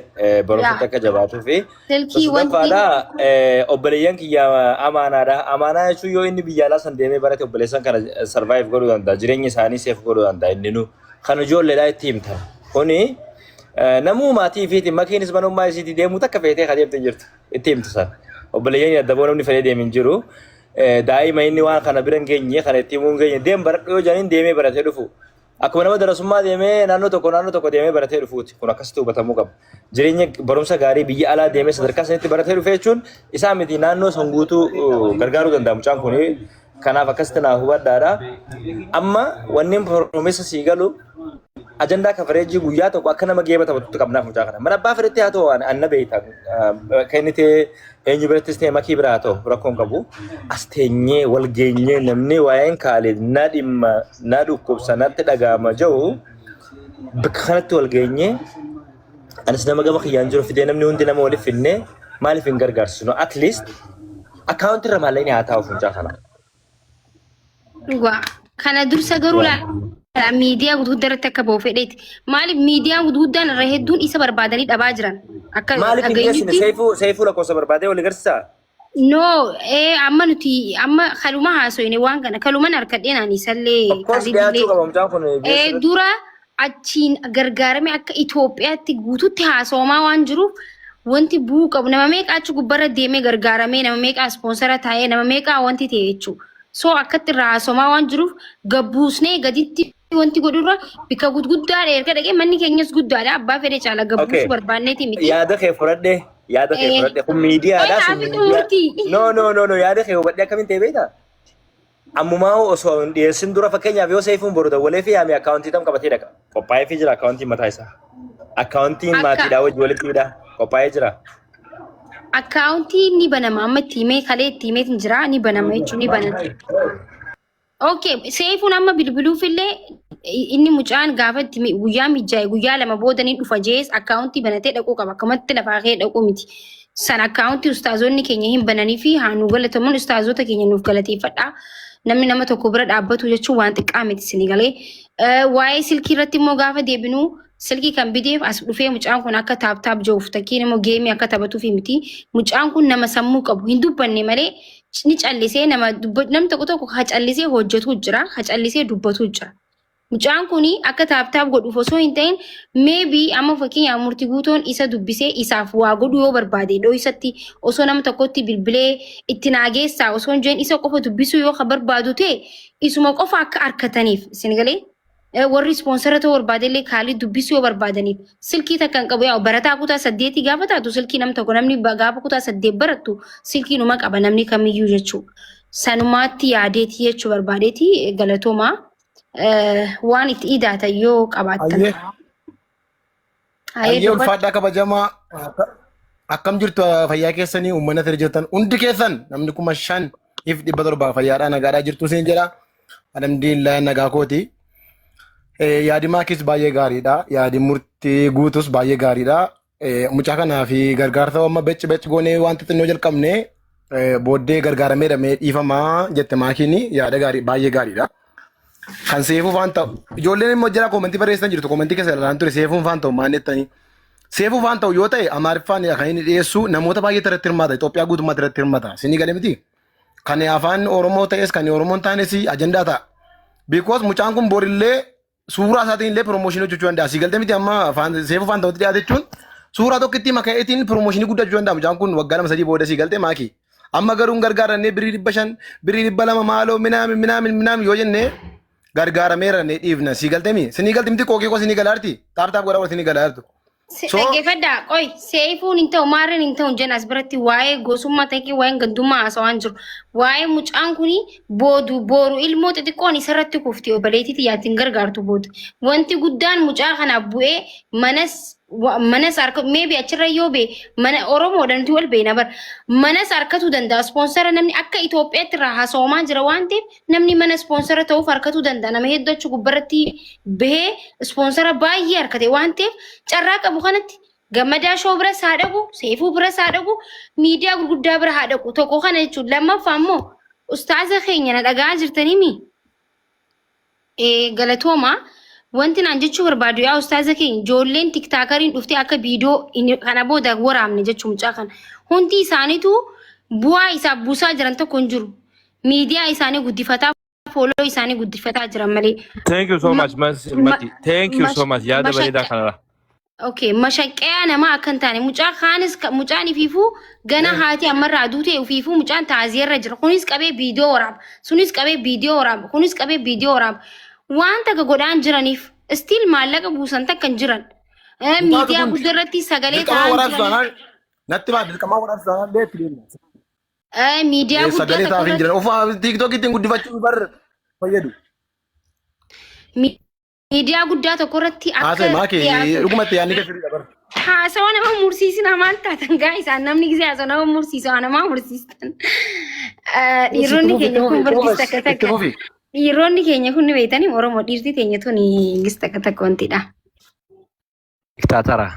barumsatti akka jabaatuu fi Silkii wanti sadaffaadha obboleeyyan kiyya amaanaadha. Amaanaa jechuun yoo inni biyya alaa san deemee barate obboleessan kana survive godhuu danda'a. Jireenya isaanii safe godhuu danda'a inni nu kan ijoolleedhaa itti himtan. Kuni namuu maatii ifiitiin makiinis manummaa isiitii deemuu takka feetee ka deemte hin jirtu itti himtu san. Obboleeyyan addaboo namni fedhee deemu hin jiru. Daa'ima inni waan kana bira hin geenye kana itti himuu hin geenye deem baradhu yoo jedhaniin deemee baratee dhufu. Akkuma nama darasummaa deemee naannoo tokko naannoo tokko deemee baratee dhufuuti. Kun akkasitti hubatamuu qaba. Jireenya barumsa gaarii biyya alaa deemee sadarkaa sanitti baratee dhufe jechuun isaa miti naannoo san guutuu gargaaruu danda'a mucaan kun. Kanaaf akkasitti naa hubadhaadha. Amma wanni promise sii galu ajandaa coverage guyyaa tokko akka nama geeba taphatutti qabnaaf mucaa kana. Mana abbaa fedhetti haa ta'u anna beekta. Kan inni ta'e eenyu birattis ta'e makii biraa haa ta'u rakkoon qabu. As teenyee wal geenyee namni waa'een Kaalid na dhimma na dhukkubsa natti dhaga'ama jedhu bakka kanatti wal geenyee anis nama gama kiyyaan jiru fidee namni hundi nama waliif finnee maaliif hin gargaarsisnu at least akkaawuntii irra maallaqni haa taa'u funcaa kana. Dhugaa. Kana dursa garuu laala miidiyaa gurguddaa irratti akka ba'u fedheeti. Maaliif miidiyaan gurguddaan irra hedduun isa barbaadanii dhabaa jiran. Akka Maaliif hin dhiyeessine dhageenyutti seefuu seefuu lakkoofsa barbaadee wal agarsiisaa? no amma nuti amma kaluma haasoyne waan kana kaluman harkadheen ani isallee Of course Kaalidillee dhiyaachuu qaba mucaan kun dura achiin gargaarame akka Itoophiyaatti guututti haasawamaa waan jiruuf Wanti bu'uu qabu nama meeqa achi gubbarra deemee gargaaramee, nama meeqa sponsor taa'ee, nama meeqa wanti ta'e jechuudha. So akkatti irraa haasomaa waan jiruuf gabbuusnee gaditti wanti godhurra bikka gudguddaadha erga dhaqee, manni keenyas guddaadha, abbaa fedhe caala gabbuusuu barbaanneeti miti. Yaada kee fudhadhe, yaada kee fudhadhe. Kun miidiyaadha. Qoy Sun haa fixu miidiyaa. murtii. No, no, no, no, yaada kee hubadhe. Akkamiin ta'e beektaa? Ammumaa osoo hin dhiyeessin dura, fakkeenyaaf yoo Seefuun boru dawwalee fi yaame, akkaawuntii tam qabatee dhaqa. Qophaa'ee fi jira akkaawuntiin mataa isaa. Akkaawuntiin maatiidhaa wajji walitti hidhaa qophaa'ee jira. Akkaawuntii ni banama, amma itti himee, kalee itti himeetiin jira, ni banama jechuun ni banama. Okay, Seefuun amma bilbiluufillee inni mucaan gaafa itti guyyaa mijaa'e guyyaa 2 booda ni dhufa jees akkaawuntii banatee dhaquu qaba. Akkamatti lafaa ka'ee dhaquu miti. San akkaawuntii ustaazonni keenya hin bananii fi haa nu galatamuun ustaazota keenya nuuf galateeffadha. Namni nama tokko bira dhaabbatu jechuun waan xiqqaa miti isinii galee. Waa'ee silkii irratti immoo gaafa deebinu, silkii kan biteef as dhufee mucaan kun akka tap tap jiruuf takkiin immoo game akka taphatuuf miti. Mucaan kun nama sammuu qabu, hin dubbanne malee, ni callisee nama namni tokko tokko ha callisee hojjetu jira, ha callisee dubbatu jira. Mucaan kun akka tap tap godhuuf osoo hin ta'in, maybe amma fakkeenyaaf Murtii Guutoon isa dubbisee isaaf waa godhuu yoo barbaade, dho'isatti osoo nama tokkotti bilbilee itti naageessaa osoo hin jeen, isa qofa dubbisuu yoo ka barbaadu ta'e, isuma qofa akka harkataniif isin galee. Warri sponsor ta'uu barbaade illee Kaalii dubbisuu yoo barbaadaniif, silkii takka hin qabu. Yaa barataa kutaa 8 gaafa taatu, silkii nam tokko namni gaafa kutaa 8 barattu silkii numa qaba namni kamiyyuu jechuudha. Sanumaatti yaadeetii jechuu barbaadeeti, galatoomaa. Waan itti idaatan yoo qabaattan. Ayyee. Hayyee, Ayyee. dubbadhu. Ulfaadhaa, kabajamaa, akkam jirtu? Fayyaa keessanii? Uummata fira jirtan hundi keessan, namni 5700 fayyaadhaa nagaadhaa jirtu isin jedha. Alhamdulillah, nagaa kooti. Yaadi maakis baay'ee gaariidha. Yaadi Murtii Guutus baay'ee gaariidha. Mucaa kanaa fi gargaarsa amma becci becci goonee wanta xinnoo jalqabne booddee gargaaramee dhamee dhiifamaa jette maakiin, yaada gaarii baay'ee gaariidha. Kan Seefuu faan ta'u, ijoolleen immoo jala comment barreessan jirtu, comment keessa ilaalaan ture, Seefuun faan ta'u maal jettanii. Seefuu faan ta'u yoo ta'e, Amaariffaan kan inni dhiyeessu namoota baay'eetu irratti hirmaata. Itoophiyaa guutummaatti irratti hirmaata. Sinii galee miti? Kan afaan Oromoo ta'es kan Oromoon taanes ajandaa ta'a. Because mucaan kun borillee suuraa isaatiin illee promotion hojjechuu danda'a. Sii galtee miti? Amma afaan Seefuu faan ta'utti dhiyaate jechuun suuraa tokkitti maka'eetiin promotion guddaa hojjechuu danda'a. Mucaan kun waggaa 2 3 booda, sii galtee maakii? Amma garuu hin gargaarannee birrii 500, birrii 200 maaloo minaamin minaamin minaamin yoo jennee gargaarameera ne dhiifna. Sii galtee mi? Sinii galti miti? Qookii koo sinii galaarti? Tap tap godhaa sinii galaartu. So Dhaggeeffadhaa, qoy, Seefuun hin ta'u maarreen hin ta'u jenna, as biratti waa'ee gosummaa ta'e, waa'ee gandummaa haasawaan jiru. Waa'ee mucaan kuni boodu booru ilmoo xixiqqoon isarratti kufti, obboleettii xiyyaattiin gargaartu booda. Wanti guddaan mucaa kanaaf bu'ee manas harka, maybe achirra yoo bee mana Oromoodha, nuti wal beena bar, manas harkatuu danda'a. Sponsor namni akka Itoophiyaatti irraa haasawamaa jira waan ta'eef, namni mana sponsor ta'uuf harkatuu danda'a. Nama hedduu achi gubbarratti bahee sponsor baay'ee harkate waan ta'eef, carraa qabu kanatti Gammadaa Show bira haa dhaqu, Seefuu bira haa dhaqu, miidiyaa gurguddaa bira haa dhaqu. Tokko kana jechuun. Lammaffaa immoo ustaaza keenya, na dhagaa jirtanii mi? Galatooma. Wanti naan jechuu barbaadu, yaa ustaaza keenya, ijoolleen TikTokeriin dhuftee akka viidiyoo kana booda waraabne jechuu mucaa kana. Hundi isaaniitu bu'aa isaaf buusaa jiran tokko hin jiru. Miidiyaa isaanii guddifataa, follow isaanii guddifataa jiran malee. Thank you so much, Mati. Thank you so much. Yaada bareedaa kanarra. Okay, mashaqqayaa namaa akka hin taane, mucaa kaanis mucaan ifiifuu gana haati ammarraa duute, ifiifuu mucaan taaziyeerra jira. Kunis qabee viidiyoo waraaba. Sunis qabee viidiyoo waraaba. Kunis qabee viidiyoo waraaba. Waan takka godhaan jiraniif still maallaqa buusan takka hin jiran. Mucaatu Miidiyaa kun guddaa irratti sagalee dirqama ta'an waraabsu jiraniif. taanaan natti baa, dirqama waraabsu taanaan illee itti deemna. Miidiyaa guddaa Sagalee tokko taaf hin irratti jiran. Ofaa TikTok ittiin guddifachuu bar fayyadu. Miidiyaa guddaa tokko irratti akka Haasa'e maakii, dhiyaatu. dhugumatti yaadni kee sirriidha bar. Haasawa nama mursiisina, maal taatan gaa isaan, namni gisee haasawa nama mursiisa, nama mursiistan. Dhiironni Itti keenya fufi, kun itti bargis fufi, takka itti takka. fufi. Dhiironni keenya kun ni beektanii, Oromoo dhiirti teenya tun gis takka takka wantidha. Diktaatara.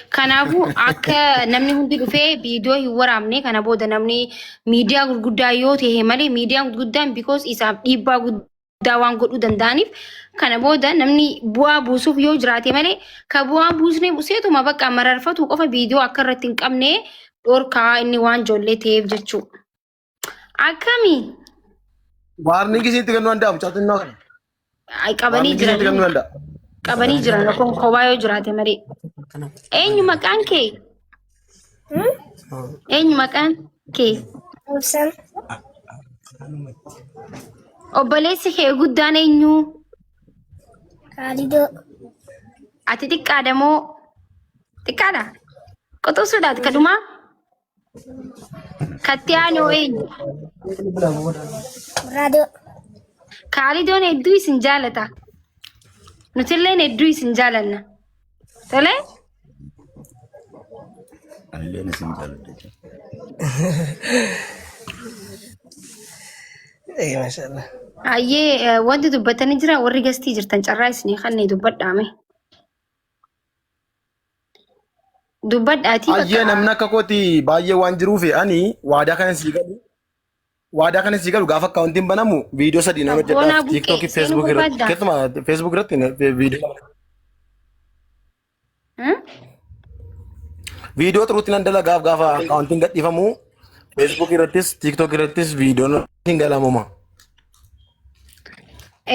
Kanaafuu akka namni hundi dhufee viidiyoo hin waraabne kana booda, namni miidiyaa gurguddaa yoo ta'e malee, miidiyaan gurguddaan because isaaf dhiibbaa guddaa waan godhuu danda'aniif, kana booda namni bu'aa buusuuf yoo jiraate malee, ka bu'aa buusnee buseetuma bakka mararfatu qofa viidiyoo akka irratti hin qabne dhorkaa, inni waan ijoollee ta'eef jechuudha. Akkami? Warning isitti kennuu danda'a mucaa xinnoo kana. Ay, qabanii Warning isitti jiran. kennuu danda'a. Qabanii jiran, rakkoon kophaa yoo jiraate malee. Eenyu maqaan kee? Eenyu maqaan kee? Obsan. Obboleessi kee guddaan eenyu? Kaalidoo. Ati xiqqaadha moo? Xiqqaadha? Qoxosuudhaati kadhumaa? Katti aanoo eenyu? Raadoo. Kaalidoon hedduu isin jaalata. Nutilleen hedduu isin jaalanna. Tole? Anilleen isin jaaladha. Eh, mashallah. Ayyee wanti dubbatanii jira warri gastii jirtan carraa isinii kannee dubbadhaame. Dubbadhaatii Ayyee bakka namni akka kooti baay'ee waan jiruuf ani waadaa kana sii galu. Waadaa kana sii galu gaafa akkaawuntiin banamu viidiyoo sadii nan Sabboonaa hojjedhaaf buqqee tiiktookii seenuu feesbuuk irratti barbaaddaa? keessumaa feesbuuk irratti viidiyoo Hmm? viidiyoo xuruutti nan dalagaaf gaafa akkaawuntiin gadhiifamu feesbuuk irrattis tiiktook irrattis viidiyoon hin galamuma.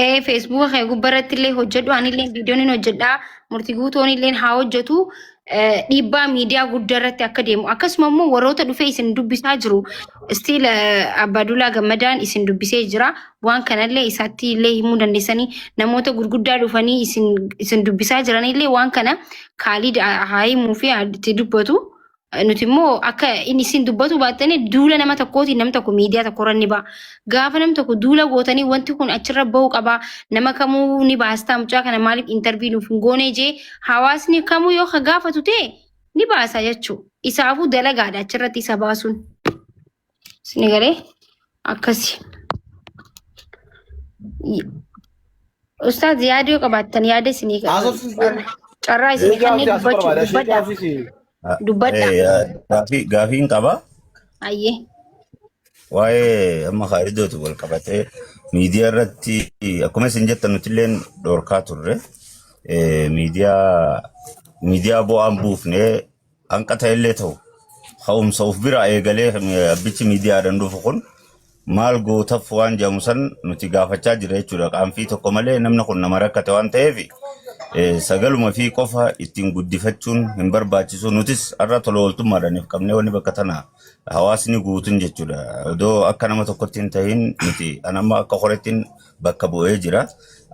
Ee feesbuuka kee gubbaa irratti illee hojjedhu anillee viidiyoon hin hojjedhaa murtii guutuun illee haa hojjetu dhiibbaa miidiyaa guddaa irratti akka deemu akkasuma immoo warroota dhufee isin dubbisaa jiru stiil Abbaaduulaa Gammadaan isin dubbisee jira waan kanallee isaatti illee himuu dandeessanii namoota gurguddaa dhufanii isin isin dubbisaa jiranillee waan kana Kaalid haa himuu fi haa itti dubbatu. Nuti immoo akka inni isin dubbatu baattanii duula nama tokkootiin nam tokko miidiyaa tokkorra ni ba'a. Gaafa nam tokko duula gootanii wanti kun achirra bahuu qaba. Nama kamuu ni baastaa mucaa kana maaliif intarvii nuuf hin goone jee hawaasni kamuu yoo ka gaafatu ta'e ni baasa jechuudha. Isaafuu dalagaadha achirratti isa baasuun. Isin galee akkasi. Ustaaz yaada yoo qabaattan yaada isinii carraa isinii kennee dubbachuu dubbadhaa. Dubbadhaa. Gaafii gaafiin qaba. Ayyee. Waa'ee amma Khaalidootu wal qabatee miidiyaa irratti akkuma isin jettan nutilleen dhorkaa turre. Miidiyaa miidiyaa bu'aan buufnee hanqa ta'ellee ta'u ka'umsa of bira eegalee abbichi miidiyaadhaan dhufu kun maal gootaf waan jedhamu san nuti gaafachaa jira jechuudha. Qaanfii tokko malee namni kun nama rakkate waan ta'eef sagaluma fi qofa ittiin guddifachuun hin barbaachisu. Nutis har'a tola ooltummaadhaan if qabnee wanni bakka tana hawaasni guutuun jechuudha. Odoo akka nama tokkotti hin tahin nuti an amma akka horettiin bakka bu'ee jira.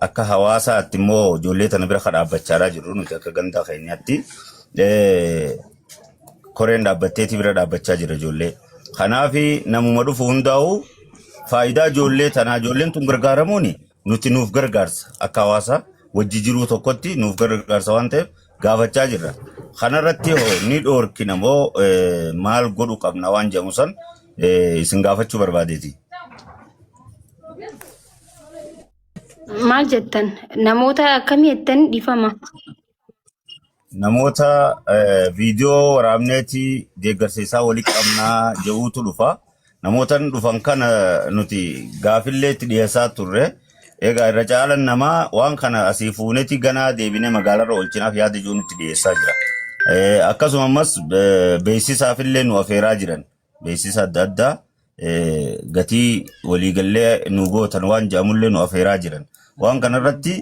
Akka hawaasaatti immoo ijoollee tana bira ka dhaabbachaa jirru nuti akka gandaa keenyaatti. Koreen dhaabbatteeti bira dhaabbachaa jira ijoollee. Kanaaf namuma dhufu hundaa'u faayidaa ijoollee tanaa ijoolleen tun gargaaramuun nuti nuuf gargaarsa akka hawaasa wajji jiruu tokkotti nuuf gargaarsa waan ta'eef gaafachaa jirra. Kanarratti hoo ni dhoorkina moo maal godhu qabna waan jedhamu san isin gaafachuu barbaadeeti. Maal jettan? Namoota akkamii jettan dhiifama. Namoota viidiyoo waraabneeti deeggarsa isaa walii qabnaa jedhuutu dhufa. Namoota dhufan kana nuti gaafillee itti dhiyeessaa turre. Egaa irra caalan namaa waan kana asii fuuneeti ganaa deebinee magaalarra oolchinaaf yaada jiru nutti dhiyeessaa jira. Akkasuma ammas beeksisaafillee nu afeeraa jiran. Beeksisa adda addaa gatii waliigallee nu gootan waan jedhamullee nu afeeraa jiran. Waan kanarratti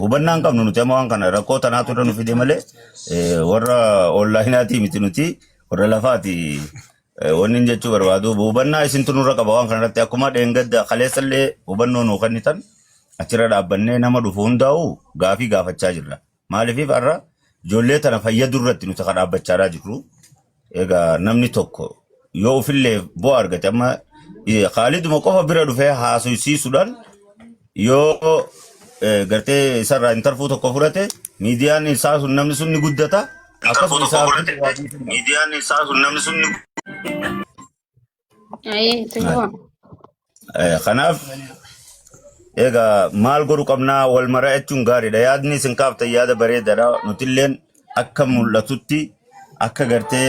hubannaa hin qabnu nuti amma waan kana rakkoo tanaatu irra nu fide malee warra onlaayinaatii miti nuti warra lafaati. Wanni inni jechuu barbaadu hubannaa isintu nurra qaba waan kanarratti akkuma dheengadda kaleessallee hubannoo nuu kennitan achirra dhaabbannee nama dhufu hundaa'u gaafii gaafachaa jirra. Maaliif har'a ijoollee tana fayyaduu irratti nuti kan dhaabbachaa jirru. Egaa namni tokko yoo ofillee bu'aa argate amma Khaaliduma qofa bira dhufee haasofsiisuudhaan yoo gartee isarraa intarfuu tokko fudhate miidiyaan isaa sun namni sun ni guddata. Akkasuma isaa miidiyaan isaa sun namni sun ni Ayyee itti fufaa. Kanaaf egaa maal godhu qabnaa wal mara'achuun gaariidha. Yaadni isin kaaftan yaada bareedaadha. Nutilleen akka mul'atutti akka gartee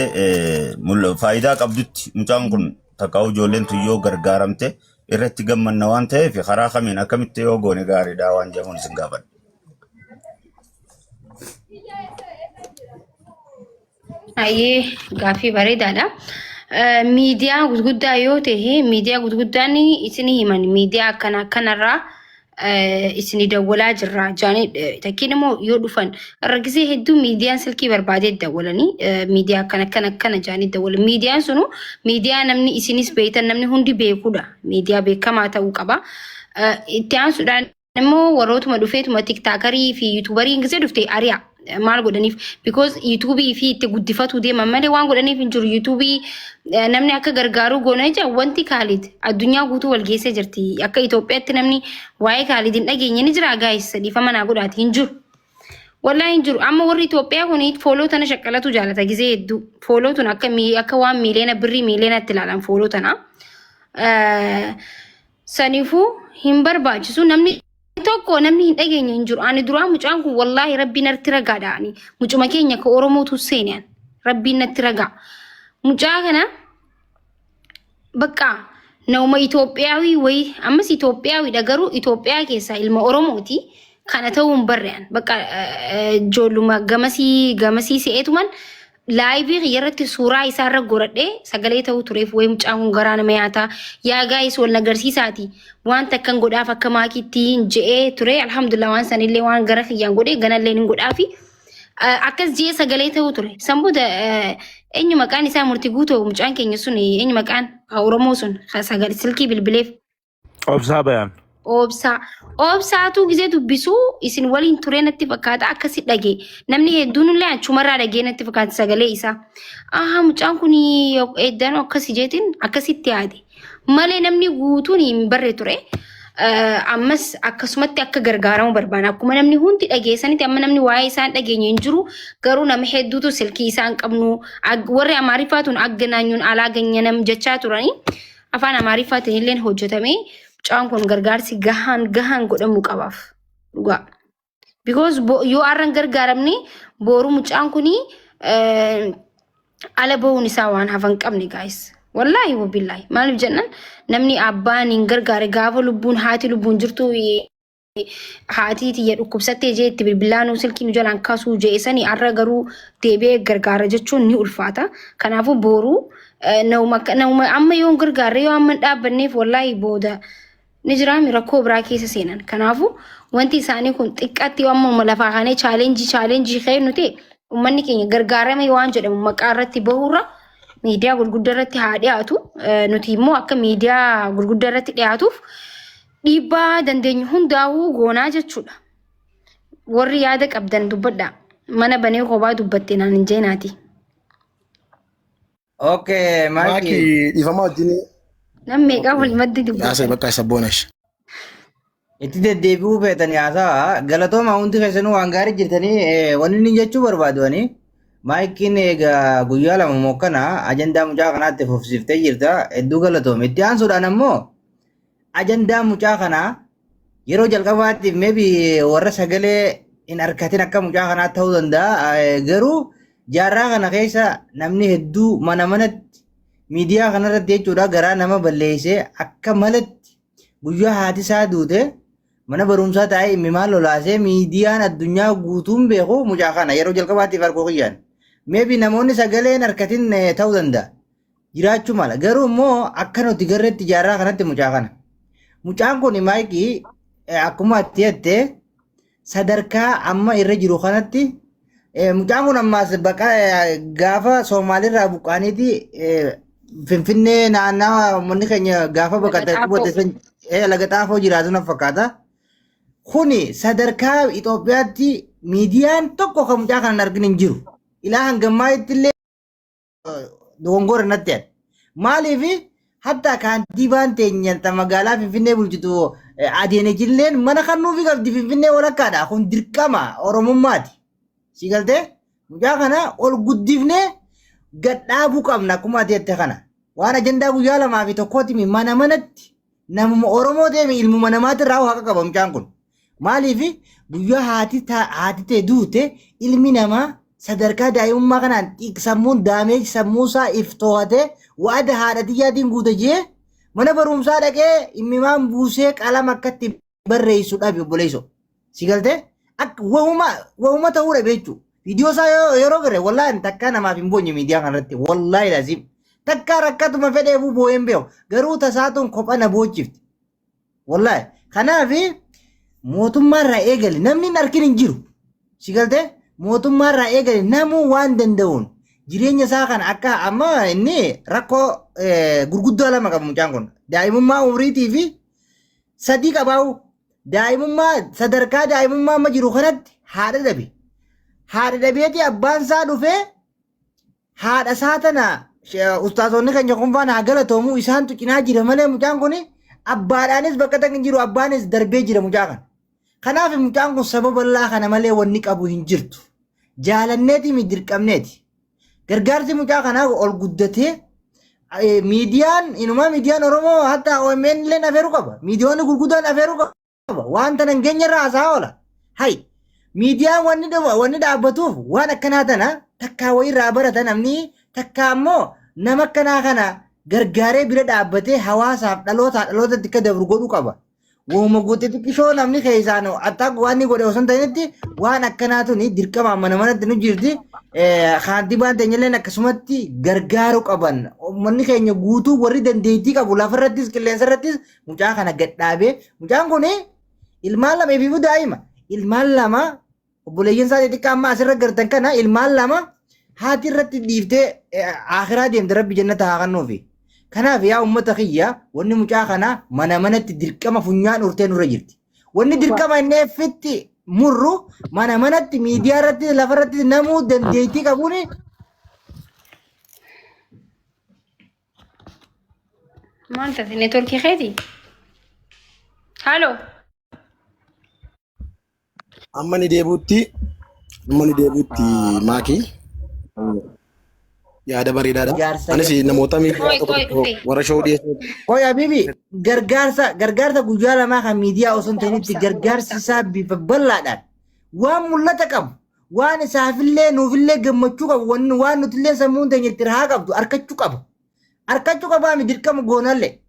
faayidaa qabdutti mucaan kun takka ijoolleen tun yoo gargaaramte irratti gammanna waan ta'eef karaa kamiin akkamitti yoo goone gaariidha waan jedhamuun isin gaafadha. Ayyee gaaffii bareedaadha. Miidiyaa gurguddaa yoo ta'e miidiyaa gurguddaan isin himan miidiyaa akkana akkanarraa Isinii dawwalaa jirra jaanii takkiin immoo yoo dhufan irra gisee hedduu miidiyaan silkii barbaadee dawwalanii miidiyaa akkana akkana akkana jaanii dawwalan. Miidiyaan sunu miidiyaa namni isinis beektan namni hundi beekudha. Miidiyaa beekamaa ta'uu qaba. Itti aansuudhaan immoo warrootuma dhufeetuma TikTokerii fi YouTuberii gisee dhufte ari'a. Maal godhaniif? Because YouTubeii fi itti guddifatuu deeman malee waan godhaniif hin jiru. YouTubeii namni akka gargaaruu goona ija wanti Kaalid addunyaa guutuu wal geessee jirti. Akka Itoophiyaatti namni waa'ee Kaalid hin dhageenye ni jira guys? Dhiifama naa godhaati, hin jiru. Wallaahi hin jiru. Amma warri Itoophiyaa kun follow tana shaqqalatu jaalata gisee hedduu. Follow tun akka waan miiliyoona birrii miiliyoonatti ilaalan follow tana. Saniifuu hin barbaachisu, namni tokko namni hin dhageenye hin jiru. Ani duraa mucaan kun wallaahi rabbiin natti ragaadha. Ani mucuma keenya ka Oromootu seenan rabbiin natti ragaa. Mucaa kana bakka nama Itoophiyaawii wayii ammas Itoophiyaawidha, garuu Itoophiyaa keessaa ilma Oromooti. Kana ta'uu hin barrean. Bakka ijoolluma gamasii gamasii se'eetuman liveii kiyyarratti suuraa isaarra goradhee sagalee ta'uu tureef wayii mucaan kun garaa nama nyaataa, yaa guys, wal agarsiisaati wanta akkan godhaaf akka maakiitti hin je'ee ture. Alhamdulillah, waan sanillee waan gara kiyyaan godhee ganallee hin godhaafi. Akkas je'ee sagalee ta'uu ture. San booda eenyu maqaan isaa, murtii guutuu mucaan keenya sun, eenyu maqaan Oromoo sun sagalee silkii bilbileef? Obsaa Bayaan. Obsaa. Obsaatu gisee dubbisuu isin waliin ture natti fakkaata, akkasi dhagee. Namni hedduun illee achumarraa dhagee natti fakkaata sagalee isaa. Aha, mucaan kun eeddanoo akkasi jeetiin akkasitti yaade. Malee namni guutuun hin barre ture. Ammas akkasumatti akka gargaaramu barbaada. Akkuma namni hundi dhageessanitti amma namni waa'ee isaan dhageenye hin jiru. Garuu nama hedduutu silkii isaan qabnu warri Amaariffaatuun agganaanyuun alaa ganyanam jechaa turanii afaan Amaariffaatiin illee hojjetame. Mucaan kun gargaarsi gahaan gahaan godhamuu qabaaf. Dhugaa. Because yoo har'an gargaaramne boru mucaan kuni ala bahuun isaa waan hafan qabne guys. Wallaahi wabillaahi. Maaliif jennaan, namni abbaan hin gargaare gaafa lubbuun haati lubbuun jirtu "Haati tiyya dhukkubsattee" jee itti bilbilaanuu silkii nu jalaan kaasuu jee sanii har'a garuu deebi'ee gargaara jechuun ni ulfaata. Kanaafuu boruu nama amma yoo hin gargaarre, yoo amma hin dhaabbanneef, wallaahi booda ni jiraami rakkoo biraa keessa seenan. Kanaafuu wanti isaanii kun xiqqaatti yoo amma lafaa kaanee challengeii challengeii kennu ta'e, uummanni keenya gargaarame waan jedhamu maqaa irratti bahurra miidiyaa gurguddaa irratti haa dhiyaatu. Nuti immoo akka miidiyaa gurguddaa irratti dhiyaatuuf dhiibbaa dandeenyu hundaa'uu goonaa jechuudha. Warri yaada qabdan dubbadhaa. Mana banee kophaa dubbatte naan hin jeenaati. Okay, Maaki. Maaki, dhiifama wajjin. Nam meeqaa wal maddi Yaasee dubbatan. bakka isa boonash. Itti deddeebi'uu feetanii haasawa. Galatooma, hundi keessanuu waan gaarii jirtanii. Wanni inni jechuu barbaadu ani. Maayikiin egaa guyyaa 2 mokkana ajandaa mucaa kanaatti fufsiiftee jirta. Hedduu galatoome. Itti aansuudhaan ammoo ajandaa mucaa kanaa yeroo jalqabaatiif maybe warra sagalee hin argatin akka mucaa kanaa ta'uu danda'a. Garuu jaarraa kana keessa namni hedduu mana manatti miidiyaa kanarratti jechuudha garaa nama balleessee akka malatti guyyaa haati isaa duute mana barumsaa taa'ee immimaan lolaasee miidiyaan addunyaa guutuun beeku mucaa kana yeroo jalqabaatiif arguu kiyyaan. Maybe namoonni sagalee hin argatin ta'uu danda'a. Jiraachuu mala. Garuu immoo akka nuti garreetti jaarraa kanatti mucaa kana. Mucaan kun maayikii akkuma ati jette sadarkaa amma irra jiru kanatti mucaan kun ammaas baqa gaafa Soomaalirraa buqqaaniiti Finfinnee naannawa uummanni keenya gaafa baqate Laga qubate Xaafoo. san Laga Xaafoo jiraatu na fakkaata. Kuni sadarkaa Itoophiyaatti miidiyaan tokko kan mucaa kana hin argin hin jiru. Ilaa hangammaatti illee dogongora natti yaada. Maaliif, hatta kaantiibaan teenya ta magaalaa Finfinnee bulchitu Adeenechilleen mana kan nuufi qabdi Finfinnee walakkaadha. Kun dirqama Oromummaati. Si galtee mucaa kana ol guddifnee gad dhaabuu qabna akkuma ati jette kana. Waan ajandaa guyyaa 2 fi 1tti mana manatti namuma Oromoo deeme ilmuma namaatirraa haqa qaba mucaan kun. Maaliif, guyyaa haati ta'e duute ilmi namaa sadarkaa daa'imummaa kanaan sammuun daamee sammuusaa if to'atee wa'ada haadha tiyyaatiin guute jee mana barumsaa dhaqee immimaan buusee qalama akkatti barreessu dhabe obboleessoo. Si galtee akka wahuma wahuma ta'uu dhabe jechuudha. Viidiyoo isaa yeroo garee wallaahi takkaa namaaf hin boonye miidiyaa kanarratti, wallaahi laziim takkaa rakkatuma fedheefuu boo'een beeku, garuu tasaatuun kopha na boochifte. Wallaahi. Kanaaf Mootummaarraa eegale namni hin arkin hin jiru. Si galtee mootummaarraa eegale namuu waan danda'uun jireenya isaa kana akka amma inni rakkoo gurguddoo lama qaba mucaan kun. Daa'imummaa umriitii fi sadii qabaa'u. Daa'imummaa sadarkaa daa'imummaa amma jiru kanatti haadha dhabe. Haadha dhabeeti abbaan isaa dhufee haadha isaa tana ustaazonni keenya kun faan haa galatoomu isaantu cinaa jira malee mucaan kun abbaadhaanis bakka takka hin jiru abbaanis darbee jira mucaa kana. Kanaaf mucaan kun saba bal'aa kana malee wanni qabu hin jirtu. Jaalanneeti mi dirqamneeti. Gargaarsi mucaa kanaa ol guddatee miidiyaan inumaa miidiyaan Oromoo hatta OMN illee afeeruu qaba. Miidiyoonni gurguddaan afeeruu qaba. Waan tana hin geenye irraa haasa'aa oola. Hay miidiyaan wanni wanni dhaabbatuuf waan akkanaa tana takkaa wayirraa barata namni takkaa ammoo nama akkanaa kana gargaaree bira dhaabbatee hawaasaaf dhalootaa dhalootatti akka dabru godhuu qaba. Wooma guutte xiqqishoo namni keessaan attaa waan inni godhe osoo hin ta'initti waan akkanaa tuni dirqama mana manatti nu jirti. Kaantibaan teenyalleen akkasumatti gargaaruu qaban. Uummanni keenya guutuu warri dandeettii qabu lafarrattis qilleensarrattis mucaa kana gad dhaabee mucaan kun ilmaan lama eebiifuu daa'ima ilmaan lama obboleeyyan isaa xixiqqaa amma asirra gartan kana ilmaan lama haati irratti dhiiftee akhiraa deemte rabbi jannata haa kennuufi. Kanaaf yaa uummata kiyya wanni mucaa kana mana manatti dirqama funyaan urtee nurra jirti. Wanni dirqama inni effitti murru mana manatti miidiyaa irratti lafa irratti namuu dandeettii qabuun Maal taate neetworkii keeti? Haaloo. Amma ni deebi'utti amma ni deebi'utti maakii yaada bareedaadha. Jaarsa Anis namoota miidiyaa Qoy tokko qoy tokko dhufe. warra showuu dhiyeessu Qoy Habibi gargaarsa gargaarsa guyyaa lamaa kan miidiyaa osoo hin ta'initti Obsa gargaarsi obsa. isaa bifa bal'aadhaan waan mul'ata qabu waan isaafillee nuufillee gammachuu qabu waan waan nutillee sammuun teenya itti rahaa qabdu arkachuu qaba. Arkachuu qabaa mi dirqama goonallee.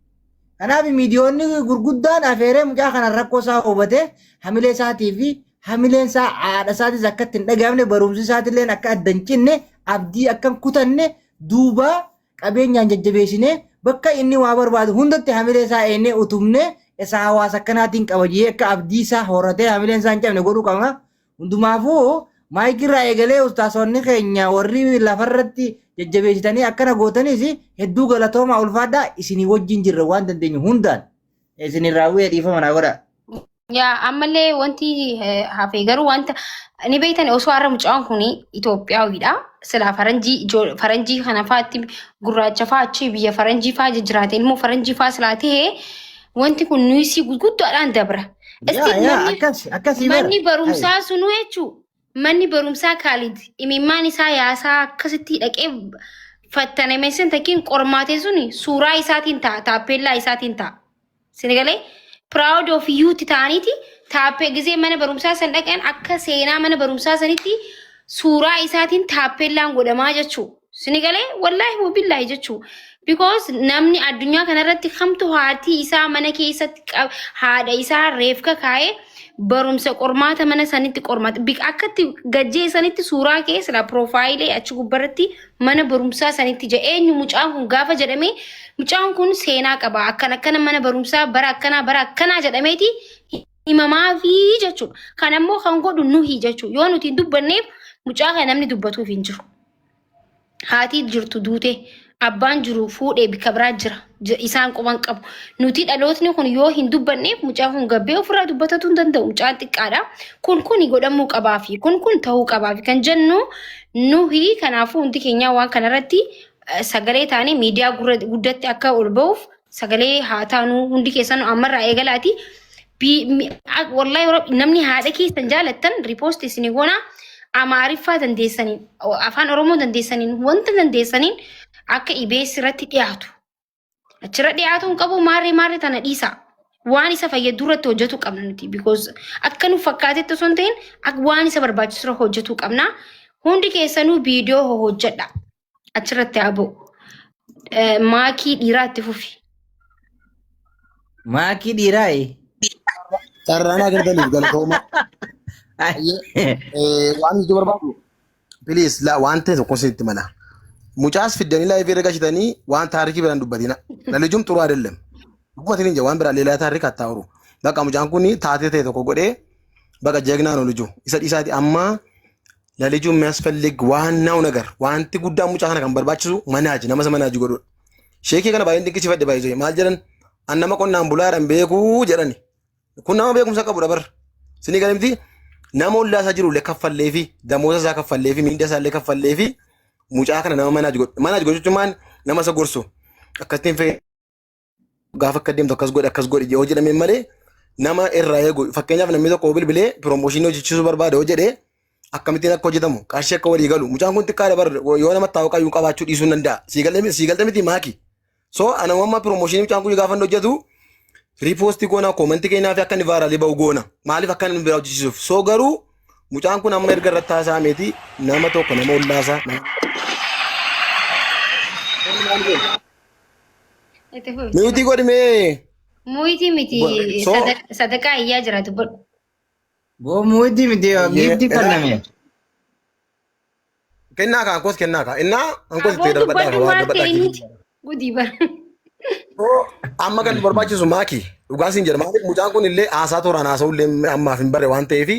Kanaaf miidiyoonni gurguddaan afeeree mucaa kana rakkoo isaa hubatee hamilee isaatii fi hamileen isaa haadha isaatis akka itti hin dhaga'amne barumsi isaatillee akka adda hin cinne abdii akka hin kutanne duubaa qabeenyaan jajjabeessinee bakka inni waa barbaadu hundatti hamilee isaa eennee utubnee isa hawaasa akkanaatiin qaba jee akka abdii isaa horatee hamileen isaa hin cabne godhuu qabna. Hundumaafuu maayikirraa eegalee ustaasonni keenya warri lafarratti jajjabeessitanii akkana gootanis hedduu galatoomaa ulfaadhaa isinii wajjin jirra waan dandeenyu hundaan isin raawwee dhiifama naa godhaa. Yaa ammallee wanti hafe garuu wanta ni beektan osoo har'a mucaan kun Itoophiyaawiidha. Silaa faranjii faranjii kana fa'aatti gurraacha fa'aa achi biyya faranjii fa'aa jijjiraate ilmoo faranjii fa'aa silaa ta'e wanti kun nuusii gurguddaadhaan dabra. Yaa Isti yaa manni akkas akkasii bara. manni barumsaa sunuu jechuu manni barumsaa Kaalid imimmaan isaa yaasaa akkasitti dhaqee fattaname sin takkiin qormaate suni suuraa isaatiin ta'a taappeellaa isaatiin ta'a. Sinigalee proud of you ti ta'aniiti taappee gizee mana barumsaa san dhaqan akka seenaa mana barumsaa sanitti suuraa isaatiin taappeellaan godhamaa jechuu. Sinigalee wallaahi wabillaahi jechuu. Because namni addunyaa kanarratti kamtu haatii isaa mana keessatti haadha isaa reefka kaa'ee barumsa qormaata mana sanitti qormaata akka itti gajjee sanitti suuraa kee sila piroofaayilii achi gubbarratti mana barumsaa sanitti jedhe eenyu mucaan kun gaafa jedhamee mucaan kun seenaa qaba akkana akkana mana barumsaa bara akkanaa bara akkanaa jedhameeti himamaafii jechuudha. Kan ammoo kan godhu nuhi jechuudha. Yoo nuti hin dubbanneef mucaa kana namni dubbatuuf hin jiru. Haati jirtu duute abbaan jiru fuudhee bikka biraa jira isaan quban qabu. Nuti dhalootni kun yoo hin dubbanneef mucaan kun gabbee ofirraa dubbatatu hin danda'u. Mucaan xiqqaadha. Kun kun godhamuu qabaafi kun kun ta'uu qabaafi kan jennu nuhi kanaafuu hundi keenyaa waan kanarratti sagalee taanee miidiyaa guddatti akka ol ba'uuf sagalee haa taanu hundi keessan ammarraa eegalaati. Wallahi namni haadha keessan jaalattan riipoost isinii goona Amaariffaa dandeessaniin afaan Oromoo dandeessaniin wanta dandeessaniin akka EBS irratti dhiyaatu. Achirra dhiyaatu hin qabu maarree maarree tana dhiisaa. Waan isa fayyadu irratti hojjetu qabna nuti because akka nu fakkaatetti osoo hin ta'in akka waan isa barbaachisu irra hojjetuu qabna. Hundi keessanuu viidiyoo hojjedha. Achirratti haa ba'u. Maakii dhiiraa itti fufi. Maakii dhiiraa ee. Carraan agartaniif galatooma. Waan ijoo barbaadu please la waan ta'e tokko sitti mana. Mucaas fiddanii laayivii irra gashitanii waan taarikii biraan dubbatina. ለልጁም ጥሩ አይደለም። Dhuguma isiniin jedha waan biraa ሌላ ታሪክ አታውሩ. Bakka mucaan kun taatee ta'e tokko godhee bakka jegnaa ነው ልጁ isa dhiisaati amma ለልጁ የሚያስፈልግ ዋናው ነገር wanti guddaan mucaa kana kan barbaachisu manage nama isa manage godhudha. Sheekii kana baay'een dinqisiifadhe baay'ee maal jedhan an nama qonnaan bulaadhaan beekuu jedhani. Kun nama beekumsa qabudha bar. Sinii galimti nama ollaa isaa jiru illee kaffallee fi damooza isaa kaffallee fi miinda isaa illee kaffallee fi mucaa kana nama manage godhu. Manage godhu jechuun maal nama isa gorsu akkasitiin fayyadamu gaafa akka deemtu akkas godhi akkas godhi yoo jedhame malee nama irraa eegu fakkeenyaaf namni tokko bilbilee promotion hojjechiisuu barbaade yoo jedhee akkamittiin akka hojjetamu qarshii akka walii galu mucaan kun xiqqaadha bar yoo nama taa'u qayyuu qabaachuu dhiisuu hin danda'a sii galte miti maaki so ana amma promotion mucaan kun gaafa inni hojjetu repost goona comment keenyaa fi akka inni viral ba'u goona maaliif akka inni biraa hojjechiisuuf so garuu mucaan kun amma erga irratti haasa'ameeti nama tokko nama ollaasaa nama Itti fufi. Mute godhi mee. Mute miti So sadaqaa iyyaa jira dubbadhu. Boo mute miti gift kenname. Kennaa kaa koos kennaa kaa innaa ankoos Aboo itti darbadhaa dubbadhu kaa waan maal darbadhaa ta'e kiifi. inni gudii bara. So amma kan barbaachisu maaki dhugaa siin jedha maaliif mucaan kun illee haasaa tooraan haasa'u illee ammaaf hin barre waan ta'eef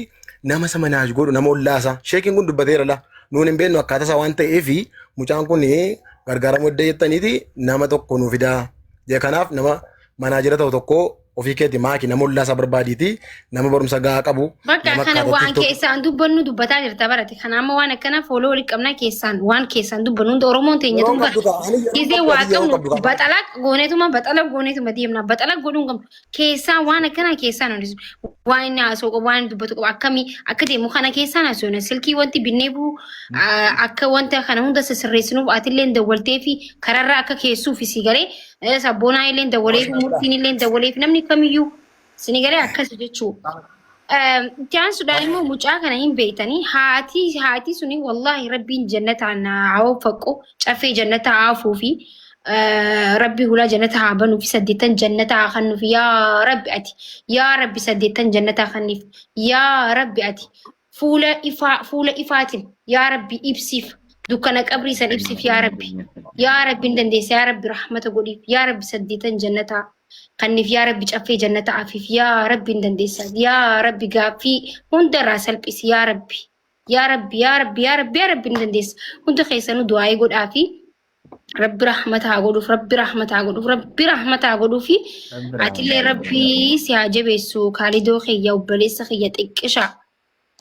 nama isa manage godhu nama ollaasaa sheekiin kun dubbateera la nuun hin beeknu akkaataa isaa waan ta'eef mucaan kun gargaaramuu edda jettaniiti nama tokko nu fidaa jee kanaaf nama manager ta'u tokko ofii keeti maaki nama ollaasaa barbaadiiti nama barumsa gahaa qabu Bakka nama kana akkaataa waan TikTok keessaan dubbannu dubbataa jirta barate. Kana amma waan akkana follow walitti qabnaa keessaan waan keessaan dubbannu hunda Oromoon teenya yeroo tun bara. qabdu kaa ani yeroo Gizee qabdu waa ati yeroo qabnu qabdu kaa baxala gooneetuma baxala gooneetuma deemna. Baxala godhuu hin qabnu. Keessaan waan akkanaa keessaan hundi waan inni haasa'u qabu waan inni dubbatu qabu akkamii akka deemu kana keessaan haasa'u. Silkii wanti binnee buu akka wanta kana hunda sirreessinuuf atillee dawwaltee fi kararraa akka keessuuf si galee sabboonaa illee dawwalee fi murtiin illee dawwalee fi namni kamiyyuu sini galee akkas jechuu. Itti aansuudhaan immoo mucaa kana hin beektanii haati haati suni wallaahi rabbiin jannataan haa waffaqu caffee jannataa haa afuufi rabbi hulaa jannata haa banuufi saddeettan jannata haa kennuufi yaa rabbi ati yaa rabbi saddeettan jannata haa kenniif yaa rabbi ati fuula ifaa fuula ifaatiin yaa rabbi ibsiif dukkana qabrii san ibsiif yaa rabbi yaa rabbi hin dandeessa yaa rabbi rahmata godhiif yaa rabbi saddeettan jannataa kanniif yaa rabbi caffee jannata afiif yaa rabbi hin dandeessa yaa rabbi gaaffii hundarraa salphisi yaa rabbi yaa rabbi yaa rabbi yaa rabbi yaa rabbi hin dandeessa hunda keessanuu du'aa'ii godhaa fi rabbi rahmata haa godhuuf rabbi rahmata haa godhuuf rabbi rahmata haa godhuufi atillee rabbi si haa jabeessu kaalidoo kiyya obboleessa kiyya xiqqisha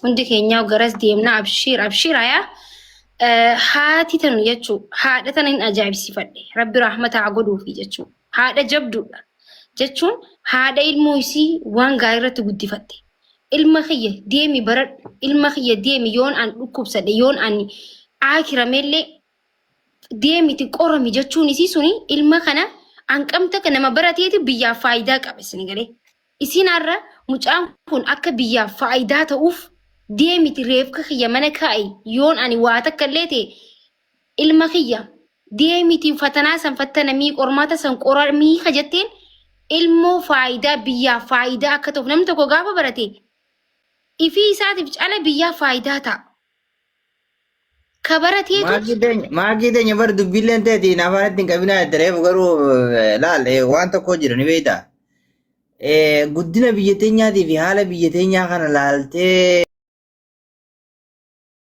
hundi keenyaa garas deemna abshiir abshiir ayaa haati tanu jechuu haadha tana hin ajaa'ibsiifadhe rabbi rahmata haa godhuufi jechuu haadha jabduudha jechuun haadha ilmoo isii waan gaarii irratti guddifatte ilma kiyya deemi baradhu ilma kiyya deemi yoon an dhukkubsadhe yoon ani aakiramellee deemiti qorami jechuun isii suni ilma kana hanqamta ka nama barateeti biyyaaf faayidaa qaba isin galee. Isiin har'a mucaan kun akka biyyaaf faayidaa ta'uuf deemiti reefka kiyya mana kaa'i yoon ani waa takka illee ta'e ilma kiyya deemiti fatanaa san fattanamii qormaata san qoramii ka jetteen ilmoo faayidaa biyyaaf faayidaa akka ta'uuf namni tokko gaafa barate ifii isaatiif cala biyyaaf faayidaa ta'a. Ka barateetu Maakii teenya maakii teenya bar dubbiilleen teetiin afaan ittiin qabinaa jette reefu garuu laal waan tokko jira ni beektaa. Guddina biyya teenyaatii fi haala biyya teenyaa kana laaltee